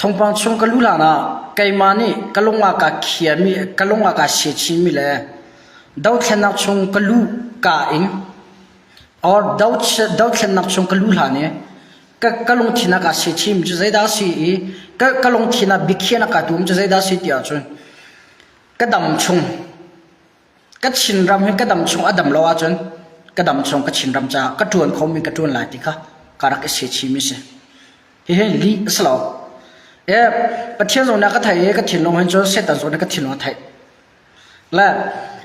Thawngpang chung ka luh hlan ah keimah nih ka lung ah kaa khiami ka lung ah kaa siachinmi le dothlennak chung ka luh ka in or dothlennak chung ka luh hlan i ka, ka lungthin ah kaa siachim cu zeidah a si i ka, ka lungthin ah biakhiahnak kaa tuam cu zeidah a si ti ahcun ka dam chung ka Chinram hi ka dam chung a dam lo ahcun ka dam chung ka Chinram caah ka ṭuan khomi ka ṭuan lai ti kha ka rak i siachim i si. Hihi lih a si lo. E, Pathian zong nih a ka theih i ka thinlung hin cun Satan zong nih ka thinlung a theih. Le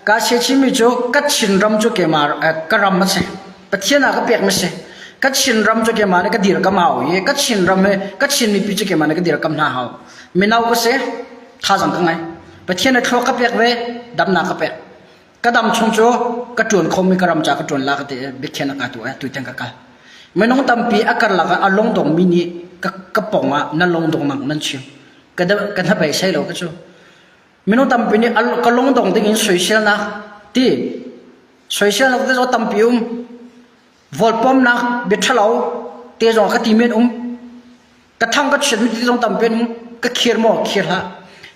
ka siachimmi cu ka Chinram cu keimah ka ram a si. Pathian ah ka pekmi si. Ka Chinram cu keimah nih ka dirkam hau i ka Chinram hi ka Chin mipi cu keimah nih ka dirkam hna hau. Mino ka si, thazaang ka ngei. Pathian nih thluak ka pek ve, damnak ka pek. Ka dam chung cu ka ṭuan khomi ka ram ca ka ṭuan la ka ti i biakhiahnak kaa tuah i tutan ka kal. Minung tampi a karlak ah a lungdongmi nih ka, ka pong ah na lungdongnak nan chim. Ka, ka hnabeisei lo ka cu. Minung tampi nih ka lungdong ding in soiselnak ti soiselnak te zong tampi um. Vawlpawmnak bia ṭhalo te zong ka ti men um. Ka thang ka chiat mi ti zong tampi an um. Ka khir maw khir hlah.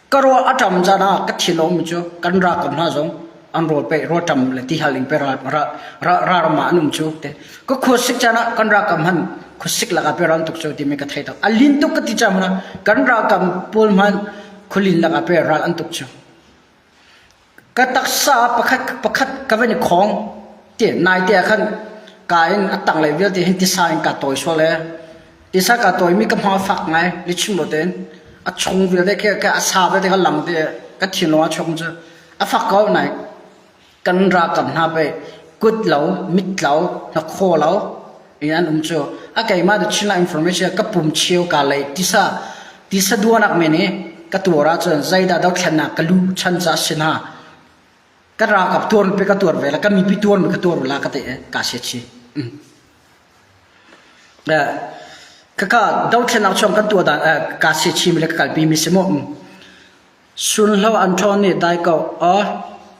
Ka rawl a ṭam caan ah ka thin a um cu kan ralkap hna zong an rawl pe rawl ṭam le ti hal in pe ral ral ah an um cu te. Ka khuasik caan ah kan ralkap hman khuasik lakah pe ral tuk cu timi ka thei tak. A lin tuk ka ti caan hmanh ah kan ralkap pawl hmanh khualin lakah pe ral an tuk cu. Ka taksa pakhat pakhat ka van i khawng ti naite ah khan ka in a tanglei vialte hin tisa in kaa tawi sual ee. Tisa kaa tawimi ka hma a fak ngai lichim lo tein a chung vialte khi a sa vialte kha lang te ka thinlung ah chuak cu a fak ko nai kan ralkap hna pei kut lo mit lo hnakhaw lo in an um cu a keimah the Chinland information ka pum cheu ka lei tisa tisa duanak men i ka tuar ahcun zeidah dothlennak ka lu chan ca sin ha ka ralkap tuar pe ka tuar ve la ka mipi tuar mi ka tuar la ka te ka se chi kaka dothlennak chung kan tuah dan ka se chi mi le ka kalpi mi si mu Sunhlo an ṭhawn nih dai ko. Aw,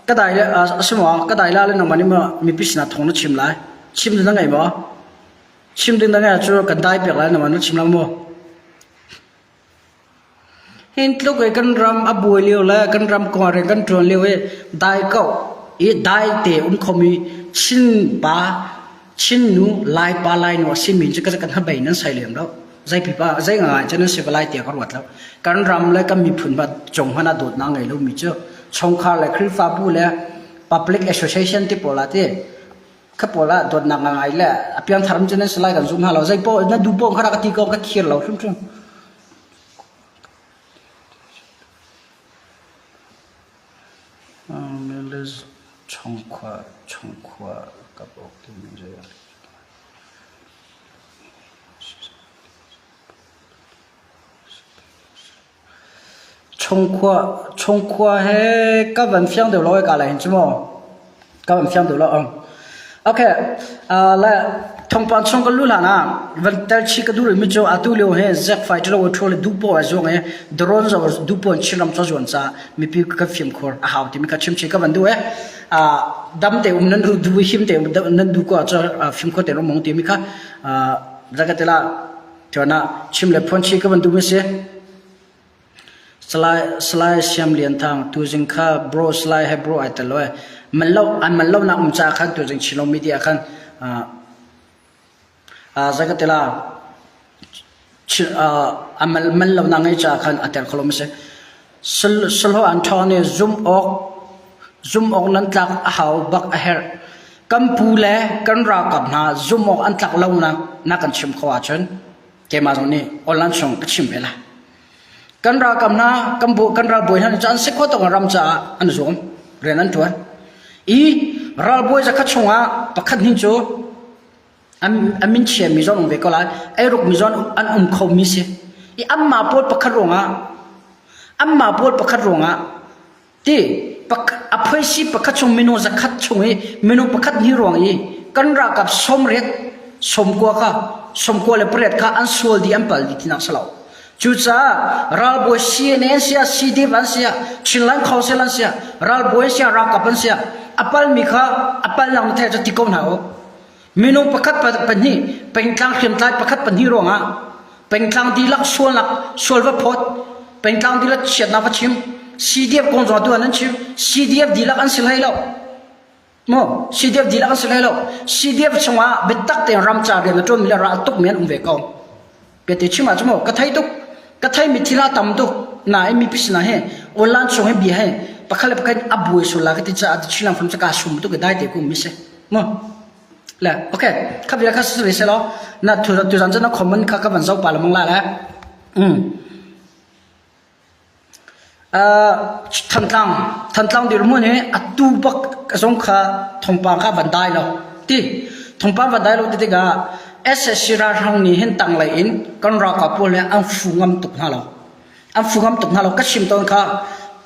ka dai le a si maw? Ka dai la le nangmah nih maw mipi sinah thawng na chim lai? Chim ding na ngei maw? Chim ding na ngei ahcun kan dai piak lai nangmah na chim lo maw? Hin tluk i kan ram a buai lio le kan ram kong ah rian kan ṭuan lio i dai ko i dai te um khomi Chin pa Chin nu Lai pa Lai nu a simi cu kan hnabei nan sai lem lo. Zei pipa zei ngai cu nan si lai tiah ka ruat lo. Kan ram le kan miphun hmanh cung hmanh ah dawtnak ngei lomi cu chungkhar le Khrihfabu le public association ti pawl ah ti kha pawl ah dawtnak ngai le a piangthar cu nan si lai kan zum hna lo. Zei paoh na duh paoh kha rak ka ti ko ka khir lo hrimhrim. Chungkhua chungkhua ka bawk timi zei ah Chungkhua chungkhua he ka van fiang deuh lo ka lai hin cu mu. Ka van fiang deuh lo ang. Okay, uh, le thawngpang chung ka lu hlan ah van tel chi ka duh mi cu atu lio he zek fighter lo thu le dupo a zuang e drone zo dupo chinram cho zuan ca mipi ka fim khur a hau timi ka chim chi ka van du e dam te um nan ru du him te nan du ko cho fim khur te ro mong timi kha zakatela chona chim le phon chi ka van du mi si Salai Salai Siam Lian Thang tuzing kha bro Salai he bro ai tel lo e man lo an man lo nak um ca khan tuzing Chinlo media khan zakatela a man lo nak ngei ca khan a tel kholo ma si sulho an ṭhawng nih zum awk zum awk nan tlak a hau bak a herh kan pu le kan ralkap hna zum awk an tlak lo nak na kan chim kho ahcun keimah zong nih online chung ka chim ve lai kan ralkap hna kan bu kan ralbawi hna nih an si khawh tawk ram caah an zuam rian an ṭuan i ralbawi zakhat chungah pakhat hnih cu a min chiami zong um ve ko lai eiruk mi zong an um kho mi si i anmah pawl pakhat ruangah anmah pawl pakhat ruangah ti a phoisi pakhat chung minung zakhat chung i minung pakhat hnih ruang i kan ralkap sawmriat sawmkua kha sawmkua le pariat kha an sual dih an pal dih tinak si lo cucaah ralbawi CNA an siah CDF an siah Chinland Council an siah ralbawi an siah ralkap an siah a palmi kha a palnak na theih cu ti ko hna u minung pakhat pahnih pengtlang hriamtlai pakhat pahnih ruangah. Pengtlang dihlak sualnak sual va phawt, pengtlang dihlak chiatnak va chim, CDF kong zong tu an chim, CDF dihlak an si hlei lo. Maw CDF dihlak an si hlei lo. CDF chungah biatak tein ramca rian a ṭuanmi le ral tukmi an um ve ko. Biate chim ah cu maw ka thei tuk, ka theimi thil a tam tuk. Nain mipi sinah hi online chung hi bia hi pakhat le pakhat a buai sual la ka ti caah Chinland fam cu kaa sum tuk i dai te ku mi si. Maw Le okay kha bia kha si se law na tu tu zan na comment kha ka van zoh pa lamang la le. Mm. Uh, Thantlang Thantlang dirhmun hi atu bak zong kha thawngpang kha van dai lo ti thawngpang van dai lo ti tikah SSC ralhrang nih hin tanglei in kan ralkap pawl he an fu ngam tuk hna lo An fu ngam tuk hna lo. Ka chim tawn kha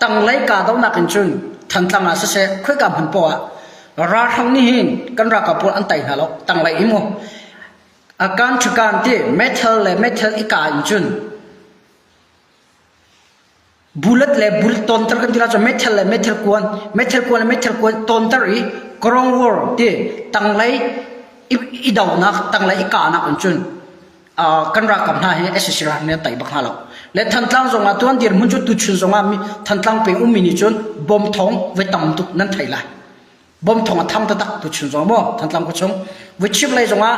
tanglei kahdohnak in cun Thantlang ah siseh khoika hmun poah ah ralhrang nih hin kan ralkap pawl an tai hna lo. Tanglei i mu a kan ṭhikan ti metal le metal i ka in cun bullet le bullet tawnter kan ti la cun metal le metal kuan metal kuan le metal kuan tawnter i ground war ti tanglei i donak tanglei i kahnak in cun kan ralkap hna hi SAC ralkap nih an tai bak hna lo. Le Thantlang zong ah tuan dirhmun cu tuchun zong ah Thantlang peng ummi nih cun bom thong voi tam tuk nan thei lai. Bom thong a thang taktak tuchun zong maw Thantlang khuachung. Voi chim lei zong ah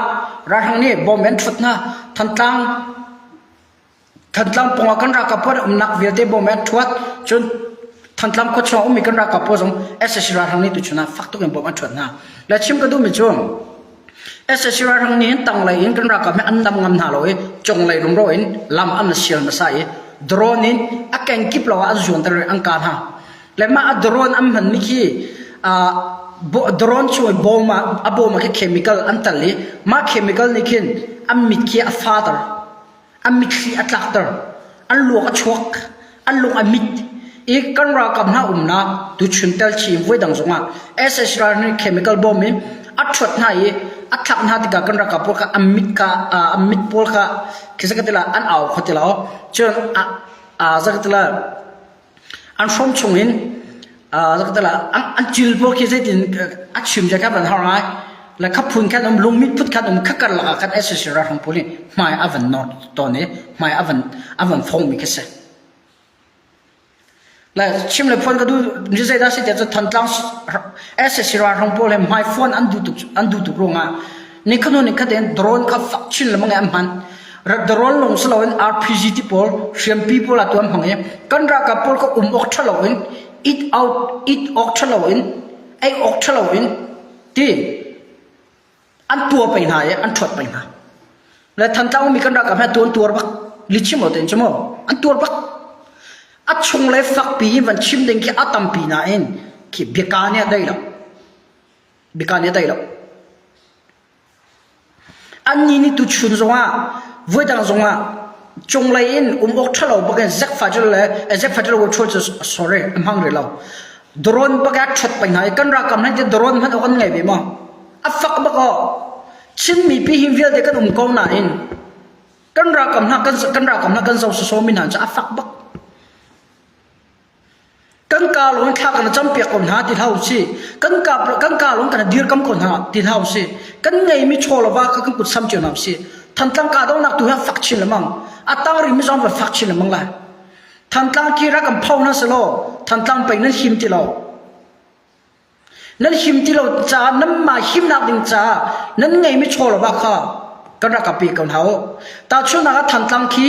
ralhrang nih bom an thut hna. Thantlang Thantlang pawng ah kan ralkap pawl umnak vialte bom an thuat. Cun Thantlang khuachung ummi kan ralkap pawl zong SAC ralhrang nih tuchun ah fak tuk in bom an thuat hna. Le chim ka duhmi cu Sac ralhrang nih hin tanglei in kan ralkap hi an nam ngam hna lo i cunglei rumro in lam an sial hmasa i drone in a kengkip lo ah an zuanter i an kah hna. Le mah a drone an hmanmi khi drone chung i bawm ah a bawm ah khi chemical an tal i mah chemical nih khin an mit khi a fater. An mitthli a tlakter, an luak a chuak, an lung a mit i kan ralkap hna umnak tuchun telchi in voidang zongah SS ral nih chemical bomb in a ṭhuat hna i a thlak hna tikah kan ralkap pawl kha an mit kha an mit pawl kha khi zakatila an au kho ti lo cun zakatila An hrom chungin an cil pawl khi zeitin a chim zia kha van har ngai. Le kha phun khan um lungmit phut khan um kha karlak ah khan SAC ralhrang pawl nih hmai a van nor tawn i hmai a van a van fongmi khi si. Le chim le phuan ka duh ni zeidah si tiah cun Thantlang SAC ralhrang pawl he hmai fuan an duh tuk an duh tuk ruangah Nikhat hnu nikhat in drone kha fak chin lengmang in an hman. Drone lawng si loin RPG ti pawl hriampi pawl ah tu an hmang i kan ralkap pawl kha um awk ṭha loin it out it awk ṭha loin ei awk ṭha loin ti an tuar peng hna i an ṭhuat peng hna. Le Thantlang ummi kan ralkap he tu an tuar bak. Lichim lo tein cu mu an tuar bak. A chung le fakpi in van chim ding khi a tampi nain khi biaka nih a dai lo. Biaka nih a tei lo. Annih nih tuchun zongah voidang zongah cunglei in um awk ṭhalo bakin zek faṭil le zek faṭil wo ṭhul cu sorry a hmang rih lo. Drone bak a ṭhat peng hna i kan ralkap hna drone hmanh awk an ngei ve maw? A fak bak aw. Chin mipi hi vialte kan um ko nain kan ralkap hna kan kan ralkap hna kan zoh sawsawmi hna cu a fak bak. Kan kaa lawng thla kan campiak ko hna ti hlah usih. Kan kaa kan kaa lawng kan dirkam ko hna ti hlah usih. Kan ngeimi chaw le va kha kan kut sam cio hna usih. Thantlang kahdohnak tu hi a fak chin lengmang. A tang rihmi zong va fak chin lengmang lai. Thantlang khi rak kan pho hna selaw Thantlang pei nan him ti lo. Nan him ti lo caah nanmah himnak ding caah nan ngeimi chaw le va kha kan rak ka pe ko hna u. Tahchunhnak ah Thantlang khi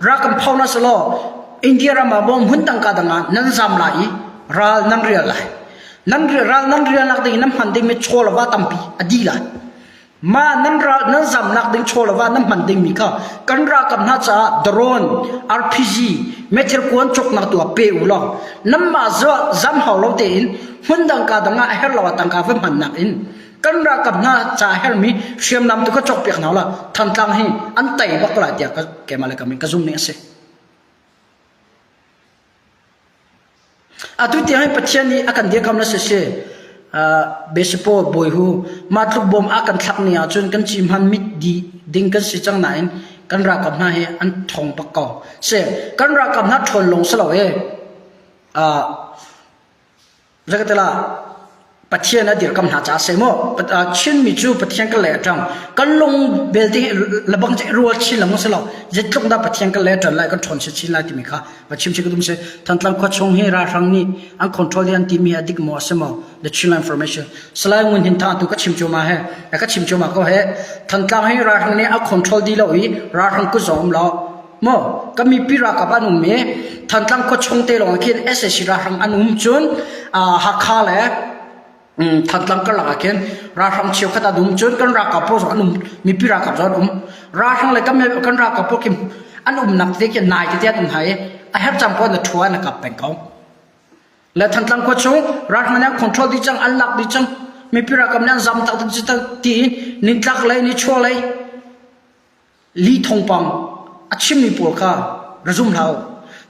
rak kan pho na selaw India ram ah maw hmun tangka dang ah nan zam lai i ral nan rial lai. Nan ral nan rialnak ding in nan hman dingmi chaw le va tampi a dih lai. Mah nan ral nan zamnak ding chaw le va nan hman dingmi kha kan ralkap hna caah drone, RPG, meithal kuan cawknak tu ah pe u law nanmah zam hau lo tein hmun dang ka dang ah a herh lo ah tangka va hmannak in kan ralkap hna ca a herhmi hriamnam tu kha cawkpiak hna u law Thantlang hi an tei bak ko lai tiah keimah le kam in ka zum ning a si. Atu tiang hi Pathian nih a kan dirkamh na siseh, Besipaw bawi hu mah tluk bawm a kan thlak ni ahcun kan ci hman mit dih ding kan si cang nain kan ralkap hna hi an ṭhawng bak ko. Si, kan ralkap hna ṭhawn lawng si lo e. Zakatela. Pathian a dirkam hna caah seh maw Chinmi cu Pathian kan lei a ṭang kan lung belte lebang cu i rual chin lengmang si lo zeitluk dah Pathian kan lei a ṭan lai kan ṭhawn chin lai timi kha va chim chih ka dum si Thantlang khua chung hi ralhrang nih an control hi an timi hi a dik maw a si maw the Chinland information Salai Ngun Hin Thang tu ka chim cuahmah he ka chim cuahmah ko he Thantlang hi ralhrang nih a control dih lo i ralhrang kut zong um lo maw ka mipi ralkap an um i Thantlang khua chung te lawng khin SAC ralhrang an um cun Hakha le Thantlang karlak ah khin ralhrang cheukhat an um cun kan ralkap pawl zong an um mipi ralkap zong an um ralhrang le kan kan ralkap pawl khi an umnak te khi nai tete an um hna i a herh cang pawl na thua na kap peng ko le Thantlang khua chung ralhrang nih an control dih cang an lak dih cang mipi ralkap nih an zam tak ti nintlak lei nichuah lei Li thawngpang a chimmi pawl kha ra zum hlah u.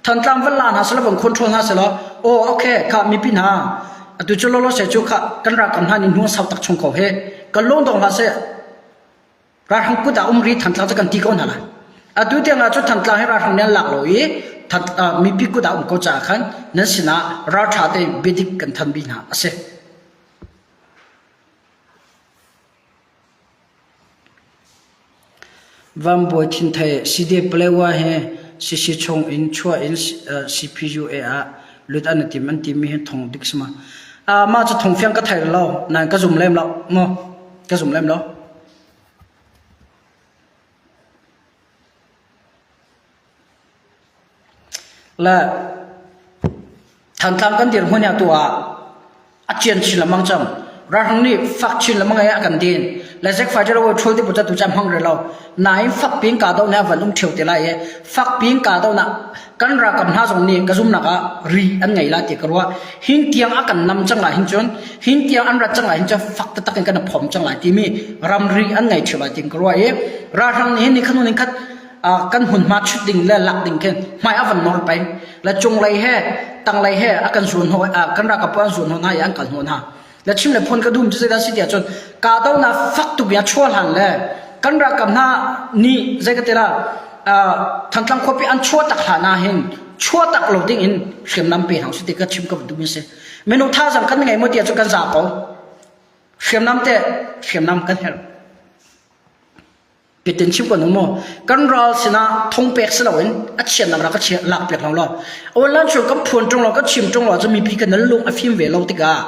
Thantlang van la hna selaw van control hna selaw aw okay kha mipi hna atu cu lawlaw se cu kha kan ralkap hna nih hnuang sau tak chung ko he kan lung dong hlah seh ralhrang kut ah um ri Thantlang cu kan ti ko hna lai. Atu tiang ah cu Thantlang hi ralhrang nih an lak lo i mipi kut ah um ko caah khan nan sinah ralṭha tein biadik kan than bi hna a si. Vambawi thinthei Side Palewa he Sisi chung in chuah in CPUA ah lut an i tim an timi hi thong dik si ma? Mah cu thong fiang ka thei lo nain ka zum lem lo maw? Ka zum lem lo. Le Thantlang kan dirhmun hi atu ah a cian chin lengmang cang. Ralhrang nih fak chin lengmang i a kan din. Le Zack Fighter awi ṭhul ti puta tu cam hmang re lo. Nain fak piin kahdohnak a van um ṭheo te lai i fak piin kahdohnak kan ralkap hna zong nih ka zumnak ah ri an ngei lai ti ka ruah. Hin tiang a kan nam cang lai hin cun hin tiang an rat cang lai hin cun fak taktak in kan i phom cang lai timi ramri an ngei ṭheo lai ti ka ruah i ralhrang nih hin ni khat hnu ni khat kan hmunhma chut ding le lak ding khin hmai a van nor peng le cunglei he tanglei he a kan zuan hnaw kan ralkap an zuan hnaw hna i an kal hnaw hna le chim le phun ka dum cu zeidah si tiah cun kahdohnak fak tuk in a chuah hlan le kan ralkap hna nih zei ka ti la Thantlang khuapi an chuah tak hlan ah hin chuah tak lo ding in hriamnam pe hna usih ti ka chim ka duh mi si minung thazang kan ngei maw tiah cun kan za ko hriamnam te hriamnam kan herh Pitin chim ko nu mu kan ral sinah thong pek si loin a chiatnak rak ka chiah lak piak lo law online chung kan phuan ṭung lo kan chim ṭung lo cu mipi kan nan lung a fim ve lo tikah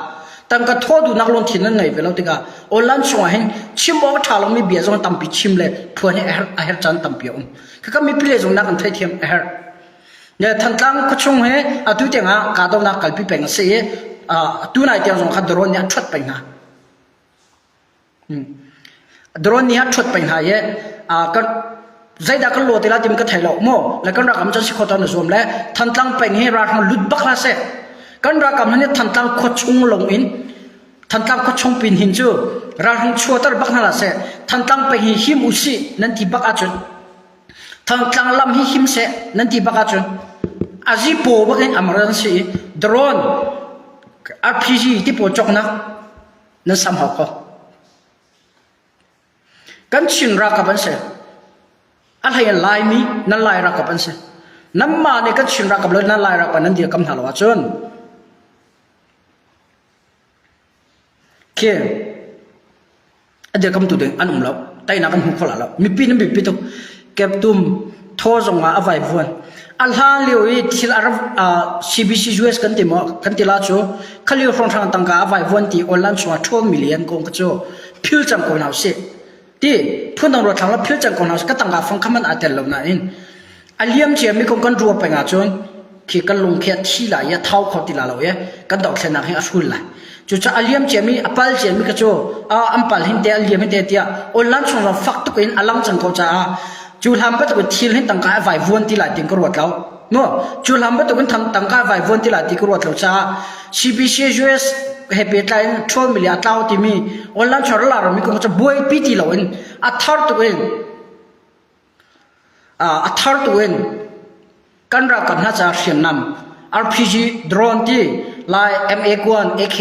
tangka thaw duhnak lungthin nan ngei ve lo tikah online chungah hin chim awk a ṭha lomi bia zong tampi chim le phuan hi a herh a herh caan tampi a um khaka mipi le zong nak an theithiam a herh ne Thantlang khuachung he atu tiangah kahdohnak kalpi peng a si i atu nai tiang zong kha drone nih a ṭhuat peng hna Drone nih a ṭhuat peng hna i kan zeidah kan law te lai timi ka thei lo maw le kan ralkap cun si khawh na zuam le Thantlang peng hi ralhrang lut bak hlah seh kan ralkap hna nih Thantlang khua chung lawng in Thantlang khua chung pin hin cu ralhrang chuahter bak hna hlah seh Thantlang peng hi him usih nan ti bak ahcun Thantlang lam hi him seh nan ti bak ahcun azi paw bak in emergency drone RPG ti pawl cawknak nan sam hau ko. Kan Chin ralkap an si. A hlei in Laimi nan Lai ralkap an si. Nanmah nih kan Chin ralkap le nan Lai ralkap nan dirkam hna lo ahcun khi a dirkamtu ding an um lo teinak an hmu kho la lo mipi nan biapi tuk keptum thaw zong ah a vaivuan a hlan lio i thil a CBC US kan ti maw kan ti la cu khalio hrawnghrang tangka a vaivuan ti online chungah 12 million kong ka cu phil cang ko hna usih ti phundang ruat thlang la phil cang ko hna usih ka tangka fang kha man aa tel lo nain A liam ciami kong kan ruah peng ahcun khi kan lung khi a thi lai i a thau kho ti la lo i kan dohthlennak hi a hrul lai. Cucaah a liam ciami a pal ciami kha cu an pal hin te a liam hin te tiah online chung zong fak tuk in a lang cang ko caah cu hlan bantuk in thil hin tangka a vai vuan ti lai ti ka ruat lo. No, cu hlan bantuk in tangka a vai vuan ti lai ti ka ruat lo caah CBC US he pehtlai in 12 million a tlau timi online chung ral rami kong cu buaipi ti lo in a thar tuk in A thar tu in kan ralkap hna caah hriamnam RPG drone ti lai MA kuan AK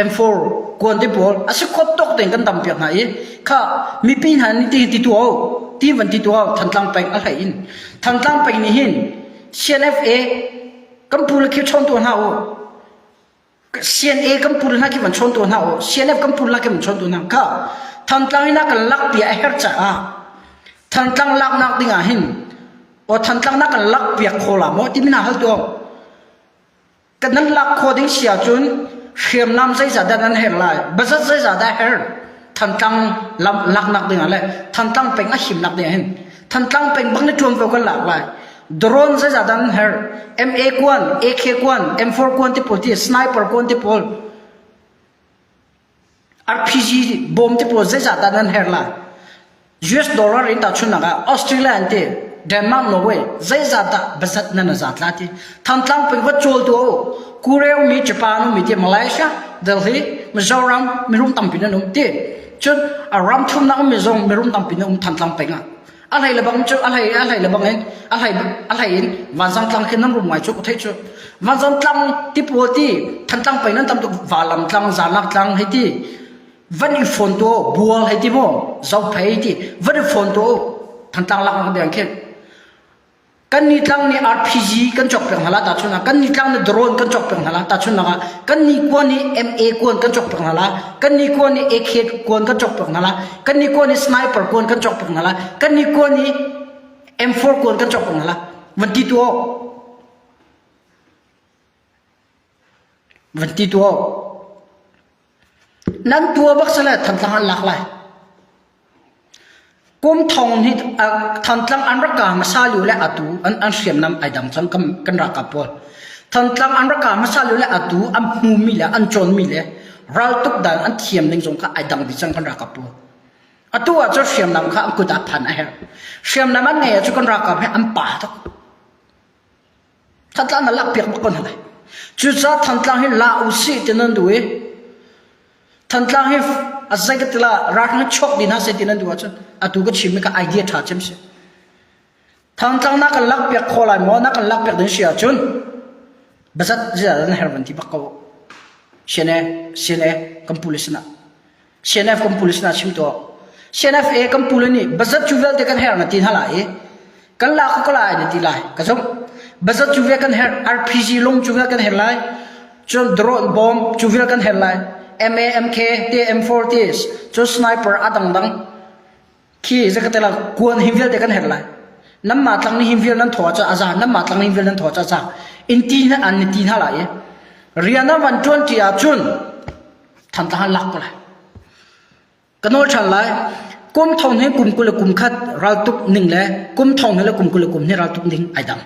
M4 kuan ti pawl a si khawt tawk tein kan dam piak hna i kha mipi hna nih ti ti tu ti van ti tu Thantlang peng a hlei in Thantlang peng nih hin CNFA kan pu le khi chawn tu hna u. CNA kan pul hna khi van chawn tu hna u CNF kan pul hna khi van chawn tu hna kha Thantlang in a kan lak piak a herh caah Thantlang laknak ding ah hin o Thantlang na kan lak piak kho la maw timi na hal tu kan nan lak kho ding si ahcun hriamnam zeizah dah nan herh lai bazat zeizah dah herh Thantlang lam laknak ding ah le Thantlang peng a himnak ding ah hin Thantlang peng bang ni ṭuanvo kan lak lai drone zeizah dah nan herh MA kuan AK kuan M4 kuan ti pawl ti sniper kuan ti pawl RPG bom te pawl zeizah dah nan herh lai? US dollar in tahchunhnak ah Australia an ti, Denmark, Norway zeizah dah bazat nan a zat la ti. Thantlang peng va cawl tu u. Korea mi, Japan mi ti Malaysia, Delhi, Mizoram mirum tampi nan um ti. Cun a ram thumnak mi zong mirum tampi nan um Thantlang peng ah. A hlei le bang cu a hlei a hlei le bang in a hlei a hlei in vanzang tlang khi nan rum ngai cu ka theih cu. Vanzang tlang ti pawl ti Thantlang pei nan tam tuk valam tlang zanak tlang hei ti van i fawn tu bual hei ti maw zophei ti van i fawn tu Thantlang lak nak deng khin Kan ni tlang nih RPG kan cawk piak hna la tahchun ah kan ni tlang nih drone kan cawk piak hna la tahchun ah kan ni kuan nih MA kuan kan cawk piak hna la kan ni kuan nih AK kuan kan cawk piak hna la kan ni kuan nih sniper kuan kan cawk piak hna la kan ni kuan nih M4 kuan kan cawk piak hna la van ti tu van ti tu Nan tua bak sale Thantlang an lak lai. Kum thong hi Thantlang an rak ka hmasa lio le atu an an hriamnam ai dang cang kan kan ralkap pawl. Thantlang an rak ka hmasa lio le atu an hmumi le an cawnmi le raltuk dan an thiam ning zong kha ai dang dih cang kan ralkap pawl. Atu ah cun hriamnam kha an kut ah phan a herh. Hriamnam an ngei ah cun kan ralkap he an pa tuk. Thantlang na lakpiak bak ko hna lai. Cucaah Thantlang hi la usih ti nan duh i Thantlang hi a zei ka tila ralhrang chuak dih hna seh ti nan duh ahcun atu ka chimmi ka idea ṭha cem si. Thantlang na kan lakpiak kho lai maw na kan lakpiak ding si ahcun bazat zia nan her van ti bak ko. CNA CNA kan pu le sinah CNF kan pu le sinah chim tuah. CNFA kan pu le nih bazat cu vialte kan herh na ti hna lai i kan la ko lai na ti lai ka zumh. Bazat cu vial kan herh RPG lung cu vial kan herh lai cun drone bomb cu vial kan herh lai MAMK TM40 cun sniper a dangdang khi zakatela kuan hi vialte kan herh lai nan mah tlang ni hin vial nan thaw cha aza nan mah tlang ni vial nan thaw cha cha in ti na an ni ti hna lai i rian a van tuan ti ahcun Thantlang lak ko lai. Ka nawl ṭhan lai. Kum thong hi kum 20 le kum khat raltuk ning le kum thong hi le kum 20 le kum hnih raltuk ning ai dang.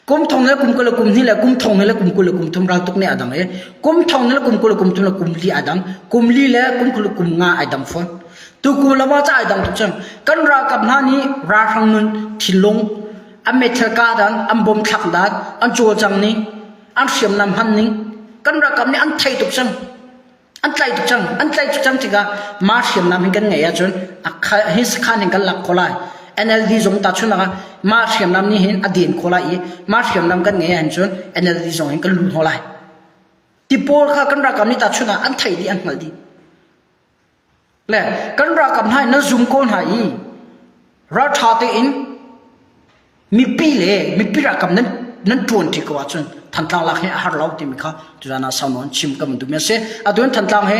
Kum thong le kum 20 le kum hnih le kum thong le kum 20 le kum thum raltuk nih a dang i kum thong le kum 20 le kum thum le kum li ai dang. Kum li le kum 20 le kum nga ai dang fawn. Tu kum le ma ca ai dang tuk cang. Kan ralkap hna nih ralhrang nun thinlung an meithal kah dan an bom thlak dan an cawlcang ning an hriamnam hman ning kan ralkap nih an thei tuk cang an tlaih tuk cang an tlaih tuk cang tikah mah hriamnam hi kan ngeih ahcun hi sakhan hin kan lak kho lai NLD zong ta chun ah mah hriamnam nih hin a den kho lai i mah hriamnam kan ngeih ahhin cun NLD zong hin kan lu hno lai ti pawl kha kan ralkap nih ta chun ah an theih dih an hngalh dih Le kan ralkap hna nan zum ko hna i ralṭha tein mipi le mipi ralkap nan nan ṭuanṭi ko ahcun Thantlang lak hi a har lo timi kha tuzan ah sau nawn chim ka van duhmi a si. Atu in Thantlang he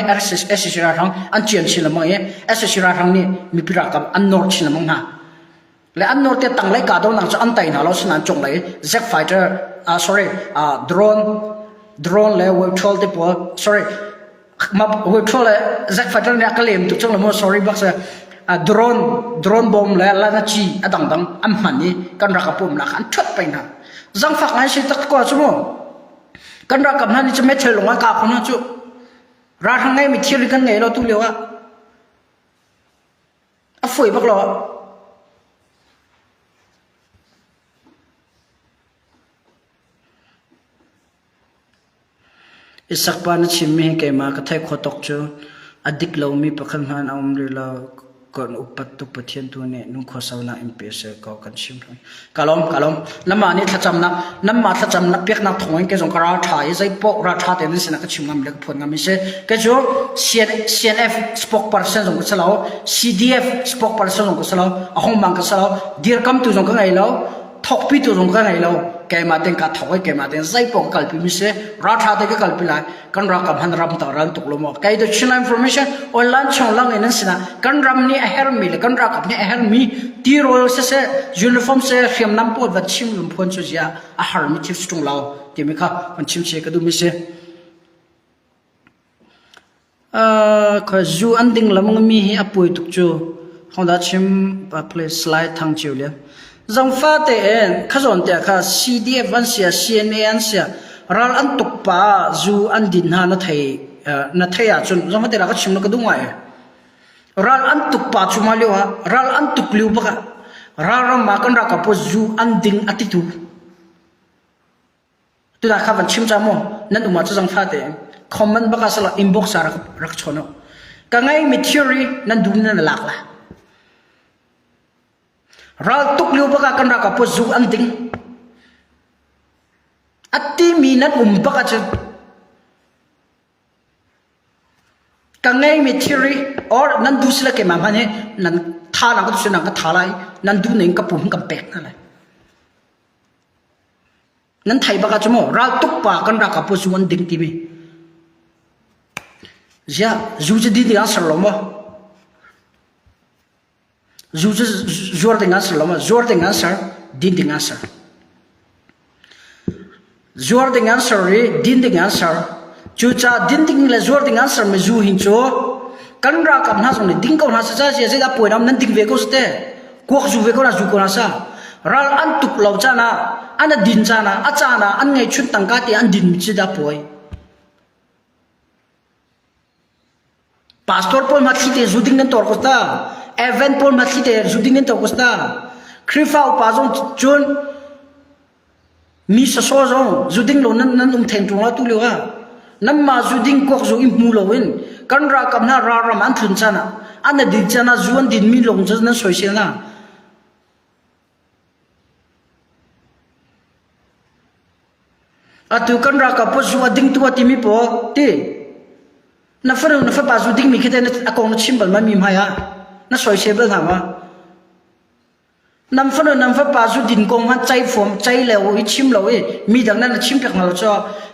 SAC ralhrang an cian chin lengmang i SAC ralhrang nih mipi ralkap an nawr chin lengmang hna. Le an nawr te tanglei kahdohnak cu an tei hna lo sinain cunglei jet fighter uh, sorry uh, drone drone le wave te pawl sorry wave le jet fighter nih a ka lem tuk cang lo mu sorry bak se uh, drone drone bomb le lana chi a dangdang an hman i kan rak a pumnak an thuat peng hna zangfak ngai si tak ko cu mu kan ralkap hna nih cu meithal lung ah ka khon cu ralhrang ngei mi thil kan ngei lo tu lio ah A fawi bak lo. Isak pa na chimmi hi keimah ka theih khawh tawk cu a dik lomi pakhat hmanh a um rih lo. Kan upat tuk Pathian tu nih nunkhua saunak in pe seh ko kan chim hoi. Ka lawm, ka lawm. Namah nih thlacamnak, namah thlacamnak peknak thawng in kei zong ka ral ṭha i zei paoh ral ṭha tein nan sinah ka chim ngam le ka phuan ngam i si. Kei cu CNF spokesperson zong ka si lo, CDF spokesperson zong ka si lo, a hongmang ka si lo, dirkamtu zong ka ngei lo. Thokpi tu zong ka ngei lo. Keimah ten ka thok i keimah ten zei paoh ka kalpi mi si. Raltha te ka kalpi lai. Kan ralkap han ram ta ral tuk lo maw. Kai the Chin information online chung lang in an sinah kan ram nih a hermi le kan ralkap nih a hermi tirawl siseh uniform se hriamnam pawl van chim lum phuan cu zia a harmi thil si ṭung lo timi kha van chim che ka duh mi si. Zu an ding lamang mi hi a puai tuk cu. Hongdah chim please slide thang cio lian. Zangfa tein khazawn te kha CDF an sia CNA an sia ral an tuk pa zu an din hna na thei na thei ahcun zangfa te la ka chim na ka duh ngai. Ral an tuk pa cu ma lio ah ral an tuk liu bak ah ral ram ma kan ralkap pawl zu an ding a titu. Tuna kha van chim ca mu nan um ah cu zangfa tein comment bak ah sala inbox ah rak rak chawn u. Ka ngei mi theory nan duh nan lak la. Ral tuk lio bak ah kan ralkap pawl zu an ding. A timi nan um bak ahcun Ka ngeimi thilri or nan duh sila keimah hmanh hi nan tha lang ka duh sila ka tha lai nan duh ning ka pum kan pek hna lai. Nan thei bak ah cu mu ral tuk pa kan ralkap pawl zu an ding timi. Ziah zu cu di ding ah ser lo maw? Zu cu zuar ding an ser lo maw? Zuar ding an ser, din ding an ser. Zuar ding an ser i din ding an ser. Cucaah din ding le zuar ding an sermi zu hin cu kan ralkap hna zong nih ding ko hna seh ca zeidah puai nam nan ding ve ko seh te. Kuak zu ve ko hna zu ko hna seh. Ral an tuk lo caan ah, an a din caan ah, a caan ah an ngeihchun tangka te an din mi cu dah puai. Pastor pawl hma thli te zu ding nan tor ko ta. Event pawl hma thli te zu ding nan tor ko ta. Khrihfa upa zong cun mi sasaw zong zu ding lo nan nan um theng ṭung la tu lio ah nanmah zu ding kuak zu i hmu lo in kan ralkap hna ralram an tlun caan ah an a din caan ah zu an din mi lawng cu nan soisel hna. Atu kan ralkap pawl zu a ding tu a timi pawl ti na fanu na fapa zu dingmi khi te a kong na chim bal ma mi hmai ah na soisel bal hna ma nam fanu nam fapa zu din kong hmanh cai fom cai leo i chim lo i mi dang nan chim piak hna lo cho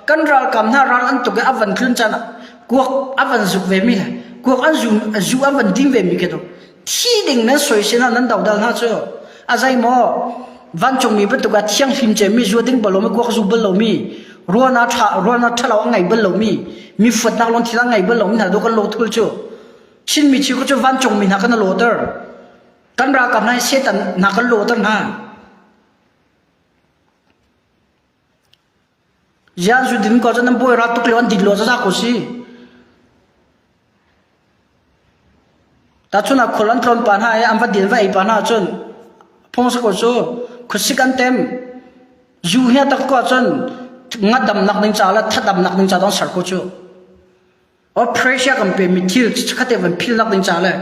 kan ralkap hna ral an tuk i a van tlun caan ah kuak a van zuk ve mi le kuak an zu zu an van ding ve mi khi to thi ding nan soisel hna nan dodal hna cu a zei maw vancungmi bantuk ah thianghlim cemmi zua ding bal lomi kuak zu bal lomi ruana ṭha ruana ṭhalo a ngei bal lomi mi fuatnak lungthin a ngei bal lomi hna do kan lo thul cu Chinmi chi cu vancungmi hna kan loter kan ralkap hna hi Satan hna kan loter hna Zian zu din ko cu nan bawi ral tuk lio an din lo za ko si. Tahchun ah khul an tlawn pa hna i an va din va ei pa hna cun phung sa ko cu khuasik an tem zu hi a tak ko ahcun ngadamnak ding ca le thadamnak ding ca dong ser ko cu. Or pressure kan pe mi thil chikkhat van philnak ding ca le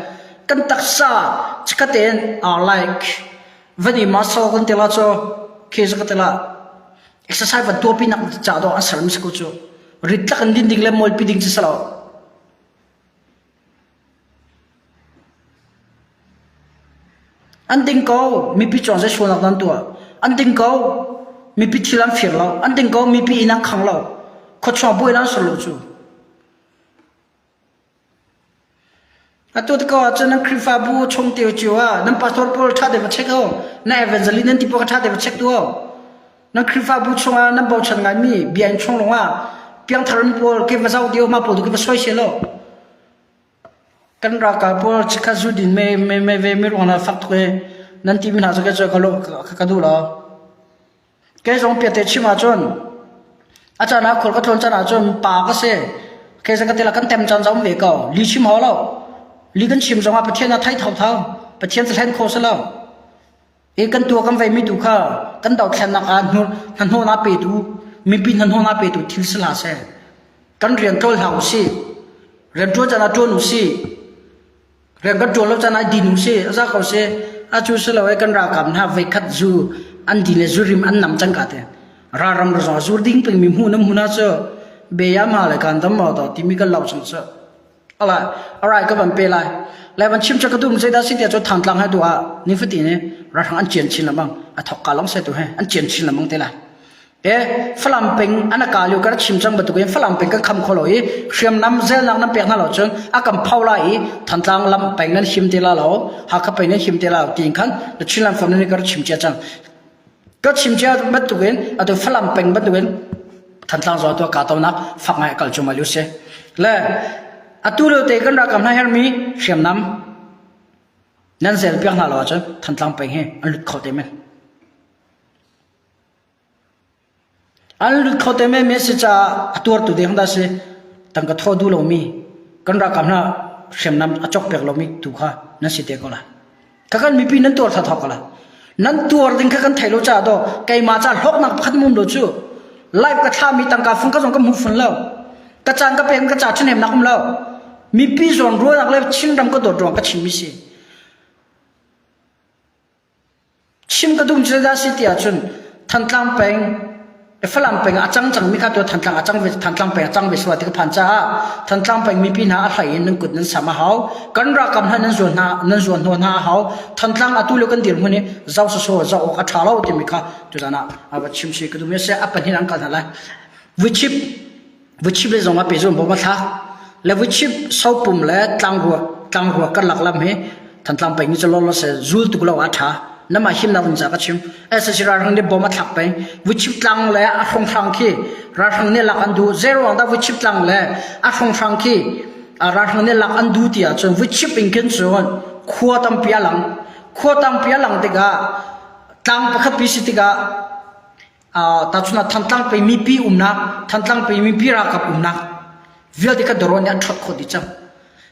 kan taksa chikkhat in are like van i muscle kan tila cu khi ka tila exercise van tuapi nak ca do an ser mi ko cu rit tlak in din ding le molpi ding ci salo An ding ko, mipi cawng zei sualnak dah an tuah? An ding ko, mipi thil an fir lo. An ding ko, mipi inn an khang lo. Khuachuak buai an ser lo cu. Atu te ko ahcun nan Khrihfabu chung te cio ah nan pastor pawl ṭha te va check o. Na evangelist nan ti pawl ṭha te va check tu o. Nan Khrihfabu chungah nan bochan ngaimi bia in chung lawngah piangthar mi pawl ke va zoh dio ma pawl tu ke va soisel o. Kan ralkap pawl chikkhat zu din me me me ve mi ruang ah fak tuk i nan ti mi hna cu kei cu ka lo ka duh lo. Kei zong piate chim ahcun a caan ah khual ka tlawn caan ahcun pa ka si. Kei zong ka ti la kan tem caan zong ve ko. Li chim hau lo. Li kan chim zong ah Pathian a thei thotho. Pathian cu hlen kho si lo. I kan tua kan veimi tu kha kan dothlennak ah hnahnawhnak petu mipi hnahnawhnak petu thil si hlah seh. Kan rian ṭawl hlah usih. Rian ṭuan caan ah ṭuan usih. Rian kan ṭuan lo caan ah din usih. A za ko sih. A cu si lo i kan ralkap hna voikhat zu an din le zu rim an nam cang ka te. Ralram zong zur ding pengmi hmu na hmun ah cu be ya ma le kan dam maw to timi kan lau chung cu. Alai, alright ka van pe lai. Lai van chim cha ka dum zeidah si tiah cu thangtlang hai duh ah nifatin i Ralhrang an cian chin lengmang. A thok ka long se tu he an cian chin lengmang te lai. E Falam peng an ka liu kan chim cang bantuk in Falam peng kan kham kho lo i hriamnam zelnak nan pek hna lo cun a kan phau lai i Thantlang lam peng nan him te la lo Hakha peng nan him te la lo tiin khan the Chinland Forum nih ka chim cia cang. Ka chim cia bantuk in atu Falam peng bantuk in Thantlang zaw tu ka tonak fak ngai kal cu ma si. Le atu lio te kan rakam hna hermi hriamnam nan zel piak hna lo ahcun Thantlang peng hi an lut kho te men. An lut kho te men mi si caah a tuartu ding dah si tangka thaw duh lomi kan ralkap hna hriamnam a cawk pek lomi tu kha nan si te ko lai. Kha kan mipi nan tuar thathawk ko lai. Nan tuar ding kha kan thei lo caah daw keimah ca hlawknak pakhat mum lo cu live ka thlami tangka fung ka zong ka hmu fun lo. Ka caan ka pek ka ca ṭhahnemnak um lo. Mipi zawn ruahnak le Chinram ka dawt ruang ka chimmi si. Chim ka duh cu dah si ti ahcun Thantlang peng Falam peng ah a cang cangmi kha tu Thantlang a cang ve Thantlang peng a cang ve sual ti ka phan caah Thantlang peng mipi hna a hlei in nan kut nan sam a hau. Kan ralkap hna nan zuan hna nan zuan hnawh hna a hau. Thantlang atu le kan dirhmun hi zoh sawsawh zoh awk a ṭha lo timi kha tuzan ah a va chim si ka duh mi a si. A pahnih an kal hna lai. Vuichip Vuichip le zong ah pehzulh bawm a thlak. Le vuichip sopum le tlangrua tlangrua karlak lam hi Thantlang peng ni cu lawlaw se zul tuk lo ah ṭha. Namah himnak ding ca ka chim. SSC ralhrang nih bom a thlak peng. Vuichip tlang le a hrawnghrang khi ralhrang nih lak an duh. Zeiruang dah vuichip tlang le a hrawnghrang khi ralhrang nih lak an duh ti ahcun vuichip in khin cun khua tampi a lang. Khua tampi a lang tikah tlang pakhat pi si tikah Tahchun ah Thantlang pei mipi umnak, Thantlang pei mipi ralkap umnak vialte kha drone nih an ṭhawt khawh dih cang.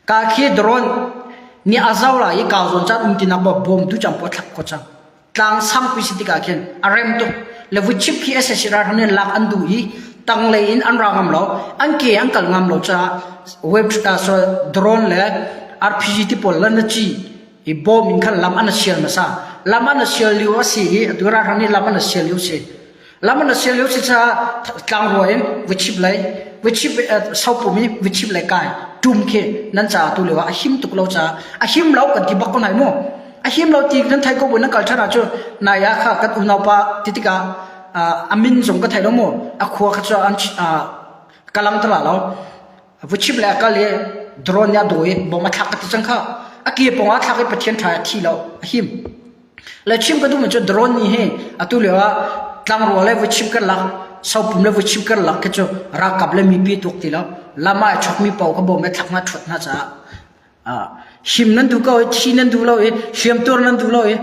Ka khi drone nih a zau lai i kau zawn caan um tinak bawm bawmtu cang pawl thlak khawh cang. Tlang sangpi si tikah khin a rem tuk. Le vuchip khi SSC ralhrang nih lak an duh i tanglei in an ra ngam lo, an ke an kal ngam lo caah web sorry, drone le RPG ti pawl le na ci i bawm in khan lam an sial hmasa lam an sial lio a si i atu ralhrang nih lam an sial lio si lam an sial lio si caah tlangrua in vuchip lei vuchip sopum i vuchip lei kai tum khi nan caah tu lio ah a him tuk lo caah a him lo kan ti bak ko nai mu a him lo ti nan thai ko bu nan kal ṭhan ahcun nai ah kha kan unau pa ti tikah a min zong ka thei lo mu a khua kha cu an kalang tala lo Vuchip le a kal i drone nih a dawi i bom a thlak ka ti cang kha. A ke pawng ah thlak i Pathian ṭha a thi lo, a him. Le chim ka duhmi cu drone nih hi atu lio ah tlangrua le vuchip karlak, sopum le vuchip karlak khi cu ralkap le mipi tuak ti lo. Lam ah ai chokmi paoh kha bom he thlak hna ṭhuat hna caah him nan duh ko i thi nan duh lo i hliamtuar nan duh lo i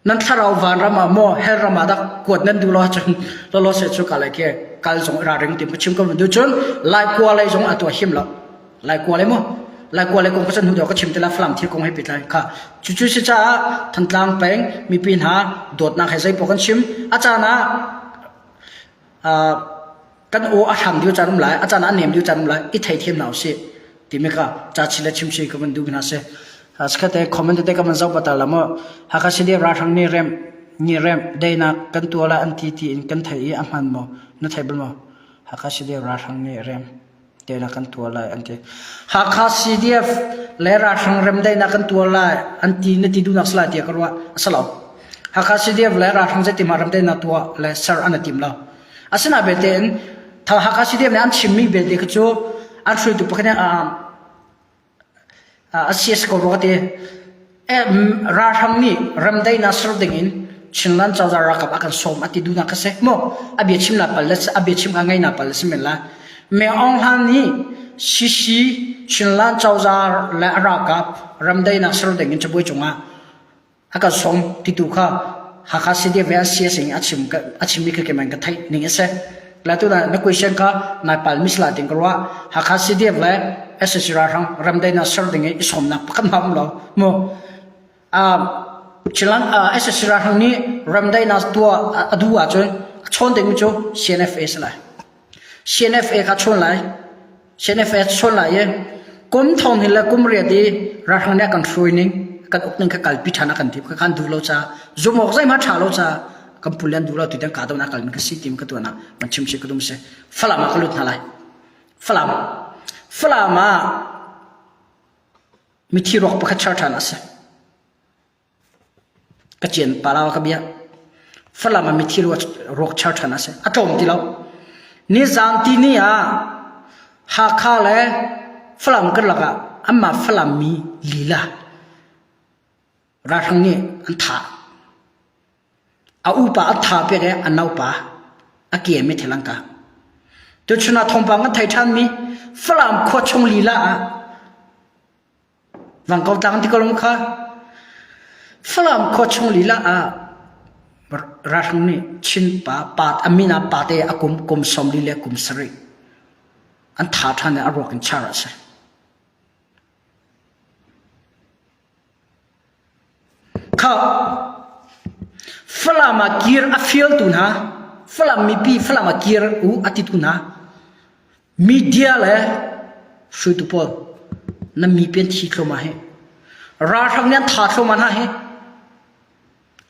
Nan thlarau vanram ah maw hell ram ah dah kuat nan duh lo ahcun lawlaw se cu ka lai ke kal zong i ralring tim ka chim ko duh cun lai kua lei zong a tuah him lo lai kua lei maw lai kua lei kong ka chan hnu deuh ka chim te la falam thil kong he pehtlai kha cu cu si caah Thantlang peng mipi hna dawtnak he zei paoh kan chim a caan ah kan aw a hram deuh caan um lai a caan ah a nem deuh caan um lai i theithiam hna usih timi kha ca chi le chim chi ka van duh hna si sikhat te comment te ka van zoh patal la maw Hakha City ralhrang nih rem ni rem deinak kan tuah lai an ti ti in kan thei i a hman maw na thei bal maw Hakha City ralhrang nih rem deinak kan tuah lai an ti Hakha CDF le ralhrang rem deinak kan tuah lai an ti na ti duhnak salai tiah ka ruah a si lo Hakha CDF le ralhrang zeitim ah rem deinak tuah le ser an i tim lo Asinain belte in Hakha CDF nih an chimmi belte kha cu an hruaitu pakhat nih a si a si ko rua ka ti. Ralhrang nih remdaihnak ser ding in Chinland cozah ralkap a kan sawm a ti duhnak kha si. Maw a bia chim na pal le a bia chim kha ngei na pal le si men lai. Me Aung Hlaing nih CC Chinland cozah le a ralkap remdaihnak ser ding in cabuai cungah a kan sawm titu kha Hakha CDF le CS in a chim a chimmi kha keimah in ka theih ning a si. La tu na question kha nai pal mis la ting ka ruah Hakha CDF le SSC ralhrang ramdaihnak ser ding i i sawmnak pakhat hma um lo mu Chilang SSC ralhrang nih ramdaihnak tuah a duh ahcun a chawn dingmi cu CNFA si lai. CNFA kha chawn lai. CNFS chawn lai i kum thong hin le kum riat i ralhrang nih a kan hruai ning kan uk ning kha kalpi ṭhan a kan ti kha kan duh lo caah zumh awk zeihmanh ṭha lo caah kan pu le an duh lo tutan kaa don a kalmi ka si tim ka tuan ah van chim si ka dum si Falam ah ka lut hna lai Falam Falam ah mithi ruak pakhat char ṭhan a si. Ka cian pala ka bia. Falam ah mithi ruak char ṭhan a si. A tlawm ti lo. Nizan ti ni ah Hakha le Falam karlak ah anmah Falam mi lila ralhrang nih an thah. A upa a tha piak i a naupa a ke mi thil an kah. Tuchun ah thawngpang kan thei ṭhanmi Falam khua chung lila ah Vangkau tlang ti ko lo kha Falam khua chung lila ah ralhrang nih Chin pa pa a min ah pate a kum kum 40 le kum sarih an tha ṭhan i a ruak in char a si. Kha Falam ah kir a fialtu hna Falam mipi Falam ah kir u a titu hna media le hruaitu pawl nan mipi an thi thluahmah hi ralhrang nih an tha thluahmah hna hi